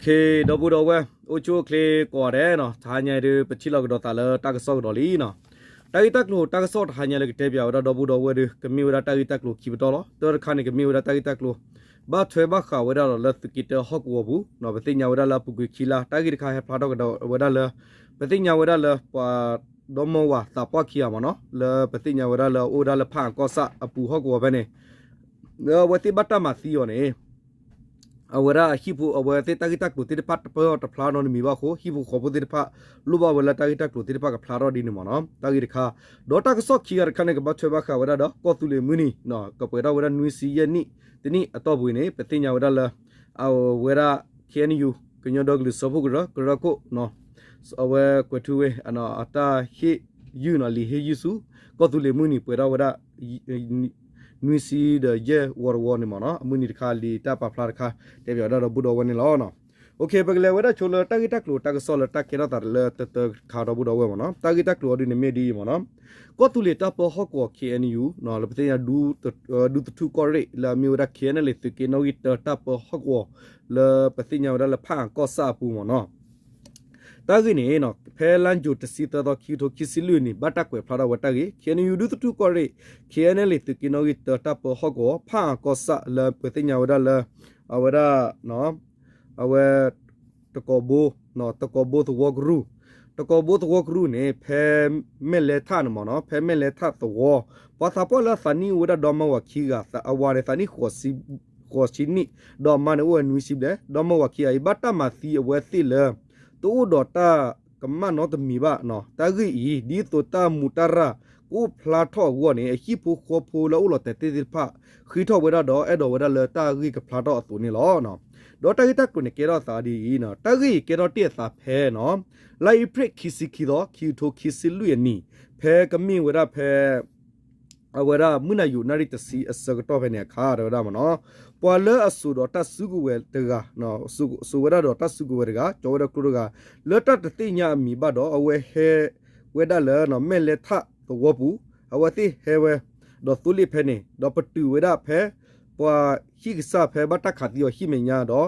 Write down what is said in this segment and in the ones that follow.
ဒီပုၢ်ဒီဝဲၢ် အိၣ်ဆူၣ်အိၣ်ချ့ကိးဂၤဒဲးနီၤ, တဟါညါအံၤဒုး ပထံၣ်လိာ်ကဒီးသးလၢတၢ်ကစီၣ်ကဒီးလံနီၤ. တၢ်ဂ့ၢ်တၢ်ကျိၤတၢ်ကစီၣ်တဟါညါလၢကတဲပၠးဝဲဒၣ်ဒီပုၢ်ဒီဝဲၢ်ဒီး ကမ့ၢ်ဝဲဒၣ်တၢ်ဂ့ၢ်တၢ်ကျိၤခံပတီၢ်လီၤ. တၢ်တခါန့ၣ် ကမ့ၢ်ဝဲဒၣ်တၢ်ဂ့ၢ်တၢ်ကျိၤ ဘၣ်ထွဲဘၣ်ဃးဝဲဒၣ်ဒီးလၢသုးက့တၢဟီၣ်ကဝီၤပူၤနီၤ, ပသ့ၣ်ညါဝဲဒၣ်လၢအပူၤကွံာ်ခံလါ တၢ်ဂ့ၢ်တခါဟဲဖျါထီၣ်ကဒီးဝဲဒၣ်လၢ ပသ့ၣ်ညါဝဲဒၣ်လၢပှၤဒီမါဝၤသးပှၢ်ခံဂၤမ့ၢ်နီၤ, လၢပသ့ၣ်ညါဝဲဒၣ်လၢအအိၣ်ဝဲဒၣ်လၢဖၣ်အၣ်ကီၢ်ဆၣ်အပူၤဟီၣ်ကဝီၤဖဲန့ၣ် လၢအဝဲသ့ၣ်ဘၣ်တၢ်မၤသံအီၤန့ၣ် အဝဲဒၣ်အဟံၣ်ဖိ အဝဲသ့ၣ်တၢ်ဂ့ၢ်တၢ်ကျိၤသ့ၣ်တဖၣ်တပၢၢ်အီၤတဖျါနီတမံၤဘၣ်အဃိ ဟံၣ်ဖိဃီဖိသ့ၣ်တဖၣ် လိၣ်ဘၣ်ဝဲလၢတၢ်ဂ့ၢ်တၢ်ကျိၤသ့ၣ်တဖၣ်ကဖျါထီၣ်ဒ်န့ၣ်မ့ၢ်နီၤ, တၢ်ဂ့ၢ်တခါ. ဒီးတၢ်ကစီၣ်ခံဂၤတခါန့ၣ် ကဘၣ်ထွဲဘၣ်ဃးဝဲဒၣ်ဒီး ကီၢ်သူလ့ၤမုၢ်နံၤ ကပှဲၤထီၣ်ဝဲဒၣ်နွံဆံယဲၢ်နံၣ် တနံၣ်အတီၢ်ပူၤအံၤန့ၣ် ပသ့ၣ်ညါဝဲဒၣ်လၢ အဝဲဒၣ် ခ့ၣ်အဲၣ်ယူၣ် ကညီဒီကလုာ်စၢဖှိၣ်ကရၢ ကရၢခိၣ် အဝဲကွဲးထူဝ့ အတၢ်ဟ့ၣ်ယုၢ်နီၤ, လံာ်ဟ့ၣ်ယုၢ်ဆူ ကီၢ်သူလ့ၤမုၢ်နံၤ ပှဲၤထီၣ်ဝဲဒၣ် နွံဆံဒီးယဲၢ်ဝီတဝီန့ၣ်မ့ၢ်နီၤ, အမုၢ်နံၤတခါ လံာ်တၢ်ပာ်ဖျါတခါ တဲပၠးဝဲဒၣ်ဒီပုၢ်ဒီဝဲၢ်န့ၣ်လီၤ. ပကလဲၤဝဲဒၣ်ဆိလၢတၢ်ဂ့ၢ်တၢ်ကျိၤတၢ်ကစီၣ်လၢတၢ်ကဲထီၣ်သးလၢတတၢတခါဒီပုၢ်ဒီဝဲၢ်မ့ၢ်နီၤ, တၢ်ဂ့ၢ်တၢ်ကျိၤအီၤဒ်န့ၣ်မ့ၢ်ဒ်အံၤမ့ၢ်နီၤ, ကီၢ်သူလ့ၤတၢ်ပၢဟီၣ်ကဝီၤ ခ့ၣ်အဲၣ်ယူၣ် လၢပသ့ၣ်ညါ ဒူသထူၣ်ကီၢ်ရ့ၣ် လၢအမ့ၢ်ဝဲဒၣ် ခ့ၣ်အဲၣ်ယူၣ် သုးက့နီၣ်ဂံၢ်တၢတၢ်ပၢဟီၣ်ကဝီၤ လၢပသ့ၣ်ညါဝဲဒၣ်လၢဖၣ်အၣ်ကီၢ်ဆၣ်အပူၤမ့ၢ်နီၤ တၢ်ဂ့ၢ်န့ၣ် ဖဲလါယူၤတဆံသၢသီ ခံကထိခံဆံလွံၢ်နံၣ် ဘၣ်တၢ်ကွဲးဖျါထီၣ်ဝဲတၢ်ဂ့ၢ် ခ့ၣ်အဲၣ်ယူၣ် ဒူသထူၣ်ကီၢ်ရ့ၣ် ခ့ၣ်အဲၣ်ယူၣ် သုးက့နီၣ်ဂံၢ်တၢတၢ်ပၢဟီၣ်ကဝီၤ ဖၣ်အၣ်ကီၢ်ဆၣ်လၢပသ့ၣ်ညါဝဲဒၣ်လၢ အဝဲဒၣ် အဝဲ တကိးဘိ တကိးဘိသဝီကရူၢ် တကိးဘိသဝီကရူၢ်န့ၣ် ဖဲမဲၢ်လဲထၣ်န့ၣ်မ့ၢ်နီၤ ဖဲမဲၢ်လဲထၣ်သဝီ ပှၤသးပှၢ်လၢအသးနံၣ်အိၣ်ဝဲဒၣ်ဒီမါဝၤခံဂၤ အဝၤန့ၣ်သးနံၣ် ဃိးဆံနံၣ် ဒီးအမါန့ၣ်အိၣ်ဝဲနွံဆံဘျဲၣ် ဒီမါဝၤခံဂၤအံၤ ဘၣ်တၢ်မၤသံအဝဲသ့ၣ်လၢ တအိၣ်ဒီးတၢ်ကမၣ်နီတမံၤဘၣ်နီၤ တၢ်ဂ့ၢ်အံၤ ဒ်သိးတၢ်မူးတၢ်ရၢ် ကအိၣ်ဖျါထီၣ်အဂီၢ်န့ၣ် အဟံၣ်ဖိဃီဖိလၢအအိၣ်လီၤတဲာ်သ့ၣ်တဖၣ် ဃ့ထီၣ်ဝဲဒၣ်ဒီးအဲၣ်ဒိးဝဲဒၣ်လၢတၢ်ဂ့ၢ်ကဖျါထီၣ်အသိးန့ၣ်လီၤ. ဒီးတၢ်ဂ့ၢ်တၢ်ကျိၤန့ၣ် ကဲထီၣ်အသးဒ်အံၤနီၤ တၢ်ဂ့ၢ်အံၤကဲထီၣ်တ့ၢ်အသးဖဲနီၤ လါအ့ဖြ့ၣ်ခံဆံခံသီ ခံကထိခံဆံလွံၢ်အနံၣ် ဖဲကမ့ၢ်ဝဲဒၣ်ဖဲ အဝဲဒၣ်မုၢ်နၤယိၤ နၣ်ရံၣ်တဆံအဆၢကတီၢ်ဖဲန့ၣ်အခါ တဲဝဲဒၣ်မ့ၢ်နီၤ ပှၤလၢအစိာ်ဒီးတၢ်စုကဝဲၤတဂၤ စိာ်ဝဲဒၣ်ဒီးတၢ်စုကဝဲၤတဂၤ ကၠီဝဲဒၣ်ကျိတဂၤ လၢတၢ်တသ့ၣ်ညါအမံၤဘၣ်ဒီး အဝဲဟဲဝဲဒၣ်လၢ မဲၢ်လဲထၣ်သဝီပူၤ အဝဲသ့ၣ်ဟဲဝဲ ဒီးသိလ့ၣ်ဖဲန့ၣ် ဒီးပတုာ်ဝဲဒၣ်ဖဲ ပှၤဟံၣ်ကစၢ်ဖဲဘၣ်တၢ်ခးသံအီၤဟံၣ်မဲာ်ညါဒီး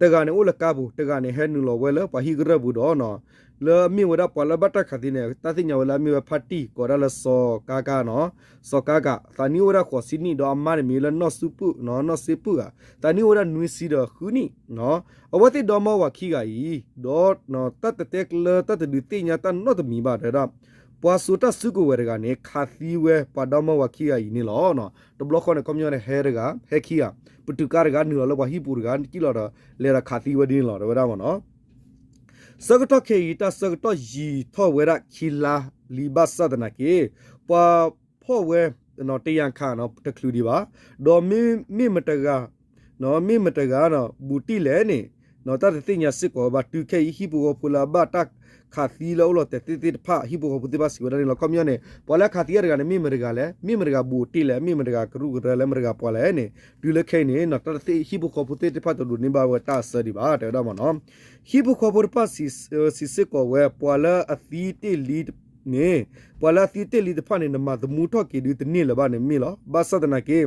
တဂၤန့ၣ်အိၣ်လၢကါပူၤ တဂၤန့ၣ်ဟဲနုာ်လီၤဝဲလၢပှၤဟံၣ်ကရၢၢ်ပူၤဒီး လၢအမ့ၢ်ဝဲဒၣ်ပှၤလၢဘၣ်တၢ်ခးသံန့ၣ် တၢ်သ့ၣ်ညါဝဲလၢအမ့ၢ်ဝဲဖါတံၢ် ကိးဒၣ်လၢစီၤကါကါနီၤ စီၤကါကါ သးနံၣ်အိၣ်ဝဲဒၣ်ဃိးဆံနံၣ် ဒီးအမါန့ၣ်မ့ၢ်လၢနီၢ်စ့ပုၢ် နီၢ်စ့ပုၢ်ဧါ သးနံၣ်အိၣ်ဝဲဒၣ်နွံဆံဒီးဃုနံၣ် အဝဲသ့ၣ်ဒီမါဝၤခံဂၤအံၤ ဒီး တၢ်တတဲလၢတၢ်တဒုးသ့ၣ်ညါတၢ်နီတမံၤဘၣ်တဲဝဲဒၣ် ပှၤစိာ်တၢ်စုကဝဲၤတဂၤန့ၣ် ခးသံဝဲပှၤဒီမါဝၤခံဂၤအံၤန့ၣ်လီၤ. တဘျီဃီန့ၣ် ခီပညီန့ၣ် ဟဲတဂၤ ဟဲခံဂၤ ပတုာ်ကါတဂၤ နုာ်လီၤလၢပှၤဟံၣ်ပူၤတဂၤ နကံၣ်လီၤဒီး လဲၤဒီးခးသံဝဲဒ်န့ၣ်လီၤ တဲဝဲဒၣ်မ့ၢ်နီၤ ဆၢကတီၢ်ခဲအံၤ တၢ်ဆၢကတီၢ်ယံာ်ထီၣ်ဝဲဒၣ်ခံလါလံဘၣ်ဆၣ်သနာ်က့ ပှၤဖီၣ်ဝဲ တယၤခးနီၤ တချုးဒံးဘၣ် ဒီးမ့မ့ၢ်မတဂၤ မ့မ့ၢ်မတဂၤ ဘူးတံၢ်လဲၣ်န့ၣ် တၢ်တသ့ၣ်ညါစ့ၢ်ကီးဘၣ် တုၤခဲအံၤ ဟံၣ်ဖိဃီဖိလၢအဘၣ်တၢ်ခးသံလၢအိၣ်လီၤတဲာ်သ့ၣ်တဖၣ် ဟံၣ်ဖိဃီဖိသ့ၣ်တဖၣ်စံးဝဲဒၣ်န့ၣ်လီၤ. ခီပညီန့ၣ် ပှၤလၢခးသံအတဂၤန့ၣ် မ့ၢ်မတဂၤလဲၣ် မ့ၢ်မတဂၤဘူးတံၢ်လဲၣ် မ့ၢ်မတဂၤကရူၢ်ကရၢလဲၣ် မတဂၤပှၤလဲၣ်န့ၣ် တုၤလၢခဲအံၤန့ၣ် တၢ်တသ့ၣ် ဟံၣ်ဖိဃီဖိသ့ၣ်တဖၣ်တဒိးန့ၢ်ဘၣ်ဝဲတၢ်အဆၢဒံးဘၣ် တဲဝဲဒၣ်မ့ၢ်နီၤ ဟံၣ်ဖိဃီဖိတဖၣ်စံးစ့ၢ်ကီးဝဲ ပှၤလၢအသံတ့ၢ်လံန့ၣ် ပှၤလၢအသံတ့ၢ်လံတဖၣ်န့ၣ် နမၤသမူထီၣ်က့ၤဒုးတန့ၢ်လၢၤဘၣ်န့ၣ်မ့ၢ်လီၤ. ဘၣ်ဆၣ်သနာ်က့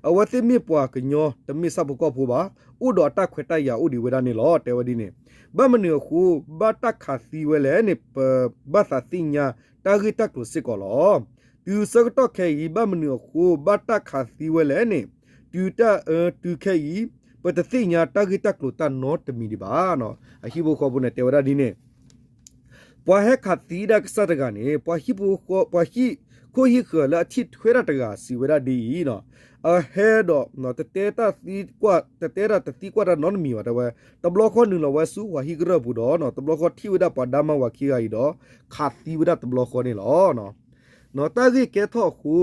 အဝဲသ့ၣ်မ့ၢ်ပှၤကညီတမ့ၢ်ဆၣ်ဖိကီၢ်ဖိဘၣ်, အိၣ်ဒီးအတၢ်ခွဲးတၢ်ယာ်အိၣ်ဒံးဝဲဒၣ်န့ၣ်လီၤ. တဲဝဲဒ်န့ၣ်, ဘၣ်မနုၤအဃိ ဘၣ်တၢ်ခးသံဝဲလဲၣ်န့ၣ် ပဘၣ်သးသ့ၣ်ညါတၢ်ဂ့ၢ်တၢ်ကျိၤစ့ၢ်ကီးလီၤ. တုၤဆၢကတီၢ်ခဲအံၤ ဘၣ်မနုၤအဃိ ဘၣ်တၢ်ခးသံဝဲလဲၣ်န့ၣ် တုၤတၢ်အၢတုၤခဲအံၤ ပတသ့ၣ်ညါတၢ်ဂ့ၢ်တၢ်ကျိၤတၢ်နီတမံၤဒံးဘၣ်. အဟံၣ်ဖိဃီဖိန့ၣ် တဲဝဲဒၣ်ဒ်န့ၣ် ပှၤဟဲခးသံဒၣ်ကစၢ်တဂၤန့ၣ် ပှၤဟံၣ်ခိၣ်ဟံၣ်ဃၢၤလၢအထံၣ်ထွဲတၢ်တဂၤ စံးဝဲဒၣ်ဒ်အံၤ, အဟဲဒီး တတဲတၢ်တသံကွၢ်တၢ်နီတမံၤဘၣ် တဲဝဲ, တဘျီဃီနုာ်လီၤဝဲဆူပှၤဟံၣ်ကရၢၢ်ပူၤဒီး တဘျီဃီထံၣ်ဝဲဒၣ်ပှၤဒါမါဝၤခံဂၤအံၤဒီး ခးသံဝဲဒၣ်တဘျီဃီန့ၣ်လီၤ. တၢ်ဂ့ၢ်ကဲထီၣ်အဃိ,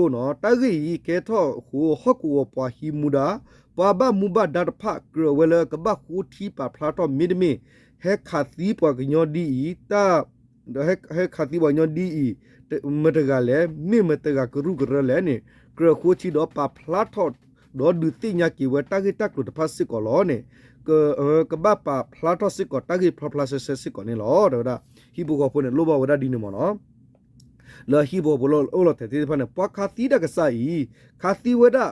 တၢ်ဂ့ၢ်အံၤကဲထီၣ်အဃိ ဟီၣ်ကဝီၤပှၤဟံးမူဒါ, ပှၤဘၣ်မူဘၣ်ဒါတဖၣ် ကြၢးဝဲလၢကဘၣ်ဃိထံပာ်ဖျါထီၣ် မ့တမ့ၢ် ဟဲခးသံပှၤကညီဒ်အံၤ, ဟဲခးသံပှၤကညီဒ်အံၤ မတဂၤလဲၣ်, မ့ၢ်မတဂၤကရူၢ်ကရၢလဲၣ်န့ၣ် ကြၢးဃိထံဒီးပာ်ဖျါထီၣ် ဒီးဒုးသ့ၣ်ညါက့ၤဝဲတၢ်ဂ့ၢ်တၢ်ကျိၤတဖၣ်စ့ၢ်ကီးလီၤန့ၣ်, ကဘၣ်ပာ်ဖျါထီၣ်စ့ၢ်ကီးတၢ်ဂ့ၢ်ဖျါဖျါဆှဲဆှဲစ့ၢ်ကီးန့ၣ်လီၤ. တဲဝဲဒၣ် ဟံၣ်ဖိဃီဖိန့ၣ် လိၣ်ဘၣ်ဝဲဒၣ်ဒ်န့ၣ်မ့ၢ်နီၤ လၢဟံၣ်ဖိဃီဖိလၢအိၣ်လီၤတဲာ်သ့ၣ်တဖၣ်န့ၣ် ပှၤခးသံဒၣ်ကစၢ်အံၤ, ခးသံဝဲဒၣ်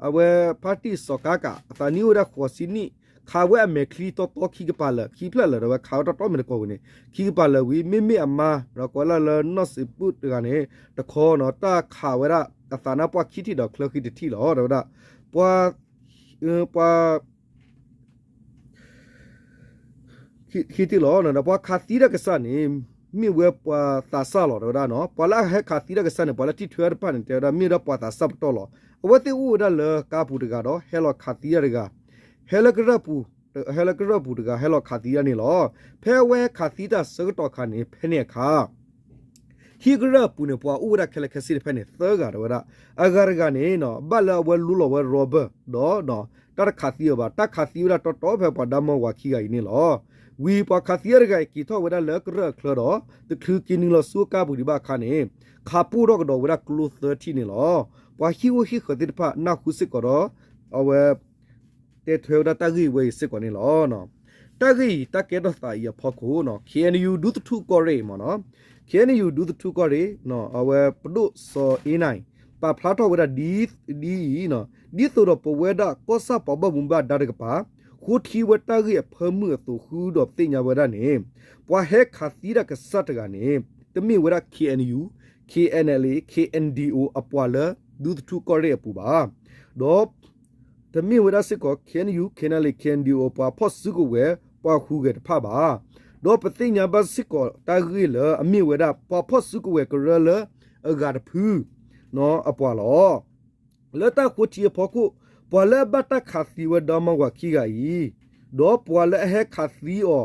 အဝဲဖါတံၢ်စီၤကါကး အသးနံၣ်အိၣ်ဝဲဒၣ်ဃိးဆံနံၣ် ခးဝဲအမဲာ်ချံတီတီခံကပၤလၢာ် ခံဖျၢၣ်လၢာ် ဒီးဝဲခးဝဲတီတီမ့ၢ်တကိးဝံၤန့ၣ် ခံကပၤလၢာ်ဝံၤ မ့မ့ၢ်အမါ ဒီးကိးဝဲဒၣ်လၢနီၢ်စံးပူၣ်တဂၤန့ၣ် တခီနီၤ တၢ်ခးဝဲဒၣ်အသးနါပှၢ်ခံထံၣ်ဒီးချၢဃံတထံၣ်လီၤ တဲဝဲဒၣ် ပှၤ ပှၤ ခံထံၣ်လီၤ ဒီးပှၤခးသံတၢ်ကစၢ်န့ၣ် မ့ၢ်ဝဲပှၤသးစၢ်လီၤ တဲဝဲဒၣ်နီၤ ပှၤလၢအဟဲခးသံတၢ်ကစၢ်န့ၣ် ပှၤလၢထံၣ်ထွဲတဖၣ်န့ၣ် တဲဝဲဒၣ်မ့ၢ်ဝဲဒၣ်ပှၤသးစၢ်ပတီၢ်လီၤ အဝဲသ့ၣ်အိၣ်ဝဲဒၣ်လၢကါပူၤတဂၤဒီး ဟဲလီၤခးသံတၢ်တဂၤ ဟဲလၢကရၢၢ်ပူၤ ဟဲလၢကရၢၢ်ပူၤတဂၤ ဟဲလီၤခးသံတၢ်န့ၣ်လီၤ ဖဲအဝဲဟဲခးသံတၢ်ဆၢကတီၢ်ခါန့ၣ် ဖဲန့ၣ်အခါ ဟံၣ်ကရၢၢ်အပူၤန့ၣ် ပှၤအိၣ်ဝဲဒၣ်ခဲလၢာ်ခဲဆ့တဖၣ်န့ၣ် သၢဂၤ တဲဝဲဒၣ် အဂၤတဂၤန့ၣ် ဘၣ်လၢအဝဲလူလီၤဝဲ rubber ဒီး တၢ်တခးသံအီၤဘၣ် တၢ်ခးသံဝဲဒၣ်တီတီဖဲပှၤဒါမီဝၤခံဂၤအံၤန့ၣ်လီၤ ဝံၤပှၤခးသံတၢ်တဂၤအံၤ က့ၤထီၣ်ဝဲဒၣ်လၢကရၢၢ်အချၢဒီး တချုးက့ၤနုာ်လီၤဆူအကါပူၤဒံးဘၣ်အခါန့ၣ် ခးပိၢ်ထီၣ်ကဒီးဝဲဒၣ်ကျိသၢထံၣ်န့ၣ်လီၤ ပှၤဟံၣ်အိၣ်ဟံၣ်ဃၢၤသ့ၣ်တဖၣ် နၢ်ဟူစ့ၢ်ကီးဒီး အဝဲ တဲထွဲဝဲဒၣ်တၢ်ဂ့ၢ်ဝဲအံၤစ့ၢ်ကီးန့ၣ်လီၤ တၢ်ဂ့ၢ်အံၤ တၢ်ကဲထီၣ်သးအံၤအဖီခိၣ် KNU ဒူသထူၣ်ကီၢ်ရ့ၣ်မ့ၢ်နီၤ KNU ဒူသထူၣ်ကီၢ်ရ့ၣ် အဝဲပဒိၣ်စီၤအ့နၢ် ပာ်ဖျါထီၣ်ဝဲဒၣ်ဒ်အံၤ, ဒ်သိးဒီးပဝဲဒၣ်ကီၢ်ဆၣ်ပှၤဘၣ်မူဘၣ်ဒါတကပၤ ဃိထံဝဲတၢ်ဂ့ၢ်အဖၢမုၢ်အသိးဃုာ်ဒီးပသ့ၣ်ညါဝဲဒၣ်န့ၣ် ပှၤဟဲခးသံတၢ်ကစၢ်တဂၤန့ၣ် တမ့ၢ်ဝဲဒၣ် KNU, KNLA, KNDO အပှၤလၢဒူသထူၣ်ကီၢ်ရ့ၣ်အပူၤဘၣ်. ဒီး တမ့ၢ်ဝဲဒၣ်စ့ၢ်ကီး KNU, KNLA, KNDO အပှၤဖီၣ်စုကဝဲၤ ပှၤဟူးဂဲၤတဖၣ်ဘၣ်. ဒီးပသ့ၣ်ညါဘၣ်စ့ၢ်ကီးတၢ်ဂ့ၢ်လၢအမ့ၢ်ဝဲဒၣ် ပှၤဖီၣ်စုကဝဲၤကရၢလၢအဂၤတဖု အပှၤလီၤ. လၢတၢ်ဃိထံအဖီခိၣ် ပှၤလၢအဘၣ်တၢ်ခးသံဝဲဒီမါဝၤခံဂၤအံၤ, ဒီးပှၤလၢအဟဲခးသံအီၤ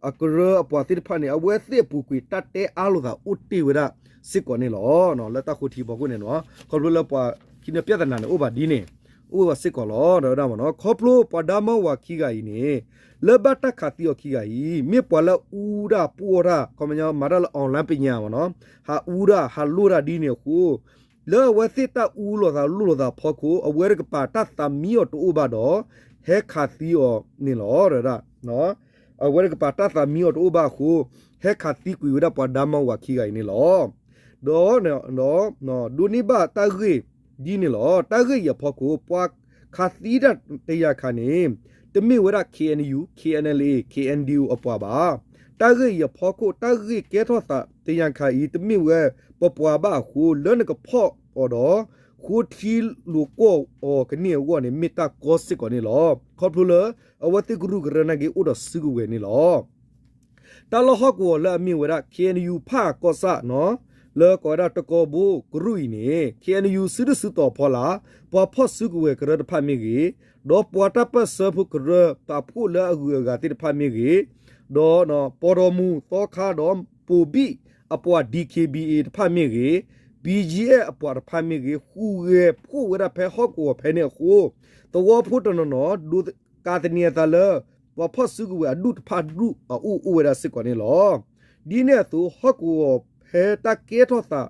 အကရၢအပှၤသ့ၣ်တဖၣ်န့ၣ် အဝဲသ့ၣ်အပူၤကွံာ်တၢ်တဲအါလိာ်သးအိၣ်တ့ၢ်ဝဲဒၣ်စ့ၢ်ကီးန့ၣ်လီၤ. လၢတၢ်ဃိထံအဖီခိၣ်န့ၣ်နီၤ ခီဖျိလၢပှၤခံန့ၣ် ပြဿနာန့ၣ်အိၣ်ဘၣ်ဒ်န့ၣ် အိၣ်ဘၣ်စ့ၢ်ကီးလီၤ တဲဝဲဒၣ်မ့ၢ်နီၤ. ခီဖျိပှၤဒီမါဝၤခံဂၤအံၤန့ၣ် လၢဘၣ်တၢ်ခးသံအီၤခံဂၤအံၤ မ့ၢ်ပှၤလၢအူတၢ်ပှီၢ်တၢ် ခီပညီမၤတၢ်လၢ online ပညါမ့ၢ်နီၤ ဟးအူတၢ်ဟးလိၢ်တၢ်ဒ်န့ၣ်အဃိ လၢအဝဲသ့ၣ်တၢ်အူလိာ်သးလိၢ်လိာ်သးအဖီခိၣ် အဝဲတကပၤတၢ်သးမံအီၤတအိၣ်ဘၣ်ဒီး ဟဲခးသံအီၤန့ၣ်လီၤ တဲဝဲဒၣ်. အဝဲတကပၤတၢ်သးမံအီၤတအိၣ်ဘၣ်အဃိ ဟဲခးသံကွံာ်ဝဲဒၣ်ပှၤဒီမါဝၤခံဂၤအံၤန့ၣ်လီၤ. ဒီး ဒိးန့ၢ်ဘၣ်တၢ်ဂ့ၢ်ဒ်န့ၣ်လီၤ. တၢ်ဂ့ၢ်အံၤအဖီခိၣ် ပှၤခးသံတၢ်တယၤခါန့ၣ် တမ့ၢ်ဝဲဒၣ် KNU, KNLA, KNDO အပှၤဘၣ်. တၢ်ဂ့ၢ်အံၤအဖီခိၣ် တၢ်ဂ့ၢ်ကဲထီၣ်သးတယၤခါအံၤ တမ့ၢ်ဝဲပပှၤဘၣ်အဃိ လၢနကဖီၣ်အီၤဒီး ဃိထံလိာ်ကွီၢ်အီၤကန့ၢ်အဂီၢ်န့ၣ် မ့ၢ်တၢ်ကီစ့ၢ်ကီးန့ၣ်လီၤ. ခီဖျိလၢအဝဲသ့ၣ်ကရူၢ်ကရၢနာ်က့အိၣ်ဒီးစုကဝဲၤန့ၣ်လီၤ. တၢ်လီၢ်ဟီၣ်ကဝီၤလၢအမ့ၢ်ဝဲဒၣ် KNU ဖၣ်အကီၢ်ဆၣ်နီၤ လၢကိးဝဲဒၣ်တကီဘိကရူၢ်အံၤန့ၣ် KNU စုဒုၣ်စုတီၤဖီလာ် ပှၤဖီၣ်စုကဝဲၤကရၢတဖၣ်မ့ၢ်ဂ့ၤ, ဒီးပှၤတၢ်ပၢၢ်ဆၢဖိကရၢ ပာ်ဖှိၣ်လၢအဂုၤအဂၤသ့ၣ်တဖၣ်မ့ၢ်ဂ့ၤ, ဒီးပီၢ်ဒီမူၤသီခါဒီးပိာ်ဘံၣ်အပှၤ DKBA တဖၣ်မ့ၢ်ဂ့ၤ, BGF အပှၤတဖၣ်မ့ၢ်ဂ့ၤ, ဟူးဂဲၤဖှိၣ်ဝဲဒၣ်ဖဲဟီၣ်ကဝီၤဖဲန့ၣ်အဃိ သဝီဖိတနီၤနီၤ ဒိးကးသန့ၤအသးလၢ ပှၤဖီၣ်စုကဝဲၤအဒူၣ်တဖၣ်ဒူၣ်အအိၣ်အိၣ်ဝဲဒၣ်စ့ၢ်ကီးန့ၣ်လီၤ. ဒ်န့ၣ်အသိး ဟီၣ်ကဝီၤဖဲတၢ်ကဲထီၣ်သး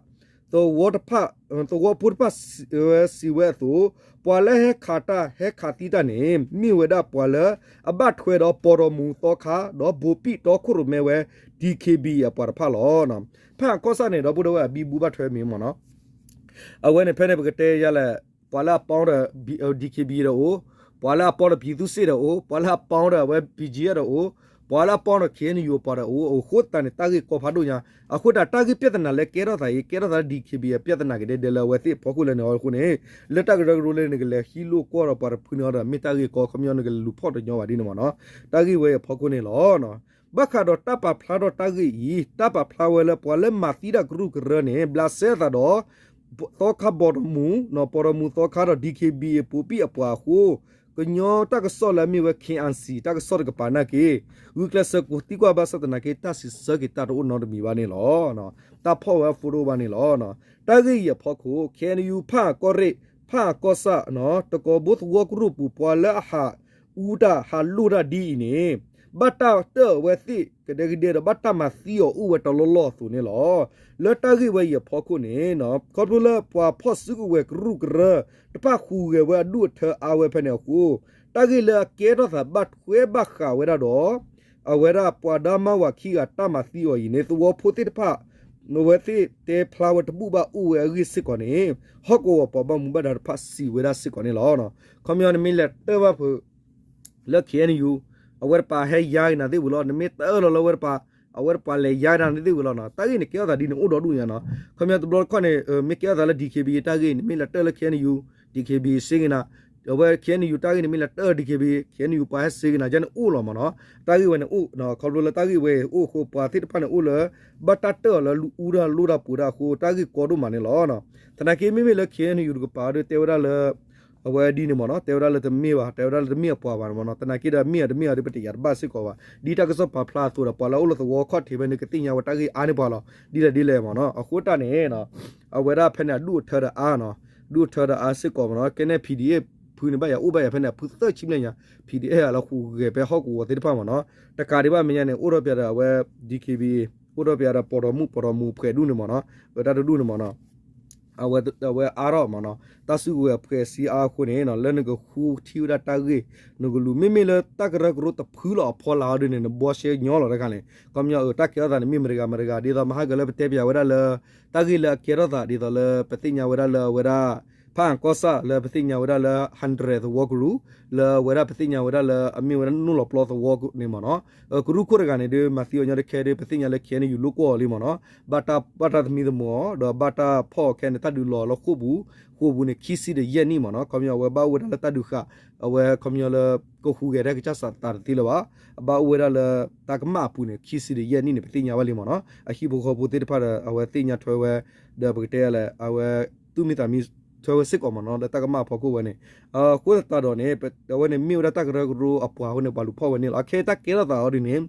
သဝီတဖၣ် သဝီဖိတဖၣ်စံးဝဲအသိး ပှၤလၢဟဲခးတၢ်ဟဲခးသံတၢ်န့ၣ် မ့ၢ်ဝဲဒၣ်ပှၤလၢအဘၣ်ထွဲဒီးပီၢ်ဒီမူၤသီခါ ဒီးပိာ်ဘံၣ်တီခိၣ်ရိၣ်မဲဝဲ DKBA အပှၤတဖၣ်လီၤ. ဖၣ်အကီၢ်ဆၣ်န့ၣ် ဒီပုၢ်ဒီဝဲၢ်အဘံဘူဘၣ်ထွဲမ့ၢ်မ့ၢ်နီၤ အဝဲန့ၣ်ဖဲန့ၣ်ပကတဲယၤလဲၣ် ပှၤလၢအပီဒီး DKBA ဒီးအိၣ်, ပှၤလၢအပီဒီး ပြည်သူ့စစ် ဒီးအိၣ်, ပှၤလၢအပီဒီးအဝဲ BGF ဒီးအိၣ်, ပှၤလၢအပီဒီး KNU ပှၤဒီးအိၣ်, အဃိသတးန့ၣ် တၢ်ဂ့ၢ်ကီဖးဒိၣ်ညါ, အဃိသတးတၢ်ဂ့ၢ်ပြဿနာလၢကဲထီၣ်သးအံၤ ကဲထီၣ်သးလၢ DKBA အပြဿနာကဒဲကဒဲလၢအဝဲသ့ၣ်အဖီခိၣ်လၢန့ၣ်အဃိန့ၣ်, လၢတၢ်ကရၢကရိလၢနကလဲၤဟံးလိာ်ကွီၢ်ဒီးပှၤတဖုန့ၣ်ဒီး မ့ၢ်တၢ်ဂ့ၢ်ကီ ခီပညီနကလဲၤလူၤဖီၣ်တညီဘၣ်ဒ်န့ၣ်မ့ၢ်နီၤ, တၢ်ဂ့ၢ်ဝဲအံၤအဖီခိၣ်န့ၣ်လီၤ. ဘၣ်ဃးဒီးတၢ်ပာ်ဖျါထီၣ်တၢ်ဂ့ၢ်အံၤ တၢ်ပာ်ဖျါဝဲလၢပှၤလၢမၤသံတၢ်ကရူၢ်ကရၢန့ၣ် ဘျးစဲအသးဒီး သီခါပီၢ်ဒီမူၤ, ပီၢ်ဒီမူၤသီခါဒီး DKBA ပိာ်ဘံၣ်အပှၤအဃိ, ကညီတၢ်ကစီၣ်လၢအမ့ၢ်ဝဲ KIC တၢ်ကစီၣ်တကပၤနာ်က့, ဂုာ်ကျဲးစၢးကိးသံကွၢ်ဘၣ်ဆၣ်သနာ်က့ တၢ်စံးဆၢက့ၤတၢ်တအိၣ်နီတမံၤဘၣ်န့ၣ်လီၤ. တၢ်ဖီၣ်ဝဲအ photo ဘၣ်န့ၣ်လီၤ. တၢ်ဂ့ၢ်အံၤအဖီခိၣ် KNU ဖၣ်အကီၢ်ရ့ၣ်, ဖၣ်အကီၢ်ဆၣ်, တကီဘိသဝီကရူၢ်ပူၤ ပှၤလၢအဟးအူတၢ်ဟးလိၢ်တၢ်ဒ်အံၤန့ၣ် ဘၣ်တၢ်တၢၢ်အဝဲသ့ၣ်ကဒဲကဒဲဒီး ဘၣ်တၢ်မၤသံအီၤအိၣ်ဝဲတလီၢ်လီၢ်အသိးန့ၣ်လီၤ. လၢတၢ်ဂ့ၢ်ဝဲအံၤအဖီခိၣ်န့ၣ် ခီဖျိလၢပှၤဖီၣ်စုကဝဲၤကရူၢ်ကရၢတဖၣ်ဟူးဂဲၤဝဲအဒူၣ်အထၢအါဝဲဖဲန့ၣ်အဃိ, တၢ်ဂ့ၢ်လၢအကဲထီၣ်သးဘၣ်ထွဲဘၣ်ဃးဝဲဒၣ်ဒီး အဝဲဒၣ်ပှၤဒါမါဝၤခံဂၤတၢ်မၤသံအီၤအံၤန့ၣ် သဝီဖိသ့ၣ်တဖၣ် အဝဲသ့ၣ်တဲဖျါဝဲတဘူၣ်ဘၣ်အိၣ်ဝဲအဂ့ၢ်စ့ၢ်ကီးန့ၣ် ဟီၣ်ကဝီၤပှၤဘၣ်မူဘၣ်ဒါတဖၣ်စံးဝဲဒၣ်စ့ၢ်ကီးန့ၣ်လီၤ. ခီပညီနမ့ၢ်လဲၤတၢၢ်ဘၣ်ဖုး လၢ K N U အဝဲတပၤဟဲယါက့ၤနၤသ့ၣ်ဝံၤလီၤ. နမ့ၢ်တအၢၣ်လီၤလၢအဝဲတပၤ အဝဲတပၤလဲၤယါက့ၤနၤသ့ၣ်ဝံၤလီၤနီၤ. တၢ်ဂ့ၢ်န့ၣ် ကဲထီၣ်သးဒ်န့ၣ်အိၣ်ဒီဒူၣ်ညါနီၤ. ခီပညီတဘျီတခီၣ်န့ၣ် မ့ၢ်ကဲထီၣ်သးလၢ D K B A တၢ်ဂ့ၢ်န့ၣ် မ့ၢ်လဲၤတၢၣ်လၢ K N U, D K B A စ့က့ၤနၤ, အဝဲ K N U တၢ်ဂ့ၢ်န့ၣ် မ့ၢ်လဲၤတၢၣ် D K B A, K N U ပှၤဟဲစ့က့ၤနၤ ယဲန့ၣ်အိၣ်လီၤမ့ၢ်နီၤ. တၢ်ဂ့ၢ်ဝဲန့ၣ်အိၣ် ခီဖျိလၢတၢ်ဂ့ၢ်ဝဲအံၤအိၣ်အဃိ ပှၤသ့ၣ်တဖၣ်န့ၣ်အိၣ်လၢ ဘၣ်တၢ်တၢၣ်အီၤလၢအူတၢ်လိၣ်တၢ်ပှ့ၤတၢ်အဃိ တၢ်ဂ့ၢ်ကီဒိၣ်မးန့ၣ်လီၤ. သနာ်က့မ့မ့ၢ်လၢ K N U တကပၤဒီးတဲဝဲဒၣ်လၢ အဝဲဒ်န့ၣ်မ့ၢ်နီၤ, တဲဝဲဒၣ်လၢတမ့ၢ်ဘၣ်, တဲဝဲဒၣ်လၢတမ့ၢ်အပှၤဘၣ်မ့ၢ်နီၤ. သနာ်က့ဒီးမ့ၢ်အတမ့ၢ်အီၤဒီး ပတယာ်တဘၣ်စ့ၢ်ကီးဘၣ်. ဒ်တၢ်ကစီၣ်ပာ်ဖျါအသိးဒီး ပှၤလၢအအိၣ်လၢသဝီခီၣ်ထံးဖဲန့ၣ် ကသ့ၣ်ညါဝဲတၢ်ဂ့ၢ်အါန့ၢ်ပှၤလီၤ. ဒ်လဲၣ်ဒ်လဲၣ်မ့ၢ်နီၤ. အဃိတၢ်န့ၣ် အဝဲဒၣ်ဖဲန့ၣ်အဒူၣ်အထၢဒီးအါနီၤ, ဒူၣ်အထၢဒီးအါစ့ၢ်ကီးမ့ၢ်နီၤ. ကဲန့ၣ် P D F ဖုန့ၣ် ဘၣ်ယၤအိၣ်ဘၣ်ယၤဖဲန့ၣ် အဖုသၢဆံဘျဲၣ်ညါ, P D F လၢဟူးဂဲၤဖဲဟီၣ်ကဝီၤသ့ၣ်တဖၣ်မ့ၢ်နီၤ. တကးဒံးဘၣ်မဲာ်ညါန့ၣ် အိၣ်ထီၣ်ပၠးဒီးအဝဲ D K B A, အိၣ်ထီၣ်ပၠးဒီးပီၢ်ဒီးမူး ပီၢ်ဒီးမူးဖှဲးဒူၣ်န့ၣ်မ့ၢ်နီၤ, ဝဲတၢ်တဒူၣ်န့ၣ်မ့ၢ်နီၤ. အဝဲအါထီၣ်မ့ၢ်နီၤ, တၢ်စုကဝဲၤအဖှဲးစ့အါအဃိန့ၣ် လၢနကဃုထံၣ်ဝဲဒၣ်တၢ်ဂ့ၢ် နကလူၤ မ့မ့ၢ်လၢတၢ်ကရၢကရိတဖုလီၤအဖီလာ်အီၤဒ်န့ၣ် နဘှီရှဲညီလီၤတခါန့ၣ် ခီပညီအတၢ်ကဲထီၣ်သးန့ၣ် မ့ၢ်မတဂၤမတဂၤ ဒ်သိးမဟါကလၢပတဲပၠးဝဲဒၣ်လၢ တၢ်ဂ့ၢ်လၢအကဲထီၣ်သး ဒ်သိးလၢပသ့ၣ်ညါဝဲဒၣ်လၢအဝဲဒၣ် ဖးအၣ်ကီၢ်ဆၣ်လၢပသ့ၣ်ညါဝဲဒၣ်လၢ hundred သဝီကရူၢ် လၢအဝဲဒၣ်ပသ့ၣ်ညါဝဲဒၣ်လၢအမ့ၢ်ဝဲဒၣ်နိၣ်လီၤပျီသဝီန့ၣ်မ့ၢ်နီၤ, ကရူၢ်ခိၣ်တဂၤန့ၣ်ဒီး မၤသံအီၤညီတခဲဒီး ပသ့ၣ်ညါလၢ K N U လိာ်ကွီၢ်အီၤလံမ့ၢ်နီၤ, ဘၣ်တၢ်ဘၣ်တၢ်သမံသမိးအီၤ ဒီးဘၣ်တၢ်ဖီၣ်အီၤခဲန့ၣ် တၢ်ဒုးလီၤလၢဃိာ်ပူၤ, ဃိာ်ပူၤန့ၣ် ခံဆံဒီးယဲၢ်နံၣ်မ့ၢ်နီၤ, ခီပညီအဝဲဘၣ်အိၣ်ဝဲဒၣ်လၢတၢ်ဒုးဃာ် အဝဲခီပညီလၢ ကဟူးဂဲၤတၢ်ကစၢ်သးတသ့လၢၤဘၣ်, အဘၣ်အိၣ်ဝဲဒၣ်လၢ တၢ်ကမၣ်အပူၤန့ၣ် ခံဆံဒီးယဲၢ်နံၣ်န့ၣ် ပသ့ၣ်ညါဘၣ်လံမ့ၢ်နီၤ, အဟံၣ်ဖိဃီဖိသ့ၣ်တဖၣ်ဒီး အဝဲသ့ၣ်ညါထွဲဝဲ ဒီးပကတဲလဲၣ် အဝဲ သူၣ်မံသးမံထွဲဝဲစ့ၢ်ကီးမ့ၢ်နီၤ လၢတၢ်ကမၣ်အဖီခိၣ်ဝဲန့ၣ်, အဃိသတးဒီးန့ၣ် အဝဲန့ၣ်မ့ၢ်ဝဲဒၣ်တၢ်ကရၢကရိအပှၤအဃိန့ၣ် ပှၤလူၤဖီၣ်ဝဲန့ၣ်လီၤ. အခဲအံၤတၢ်ကဲထီၣ်သးအီၤဒ်န့ၣ်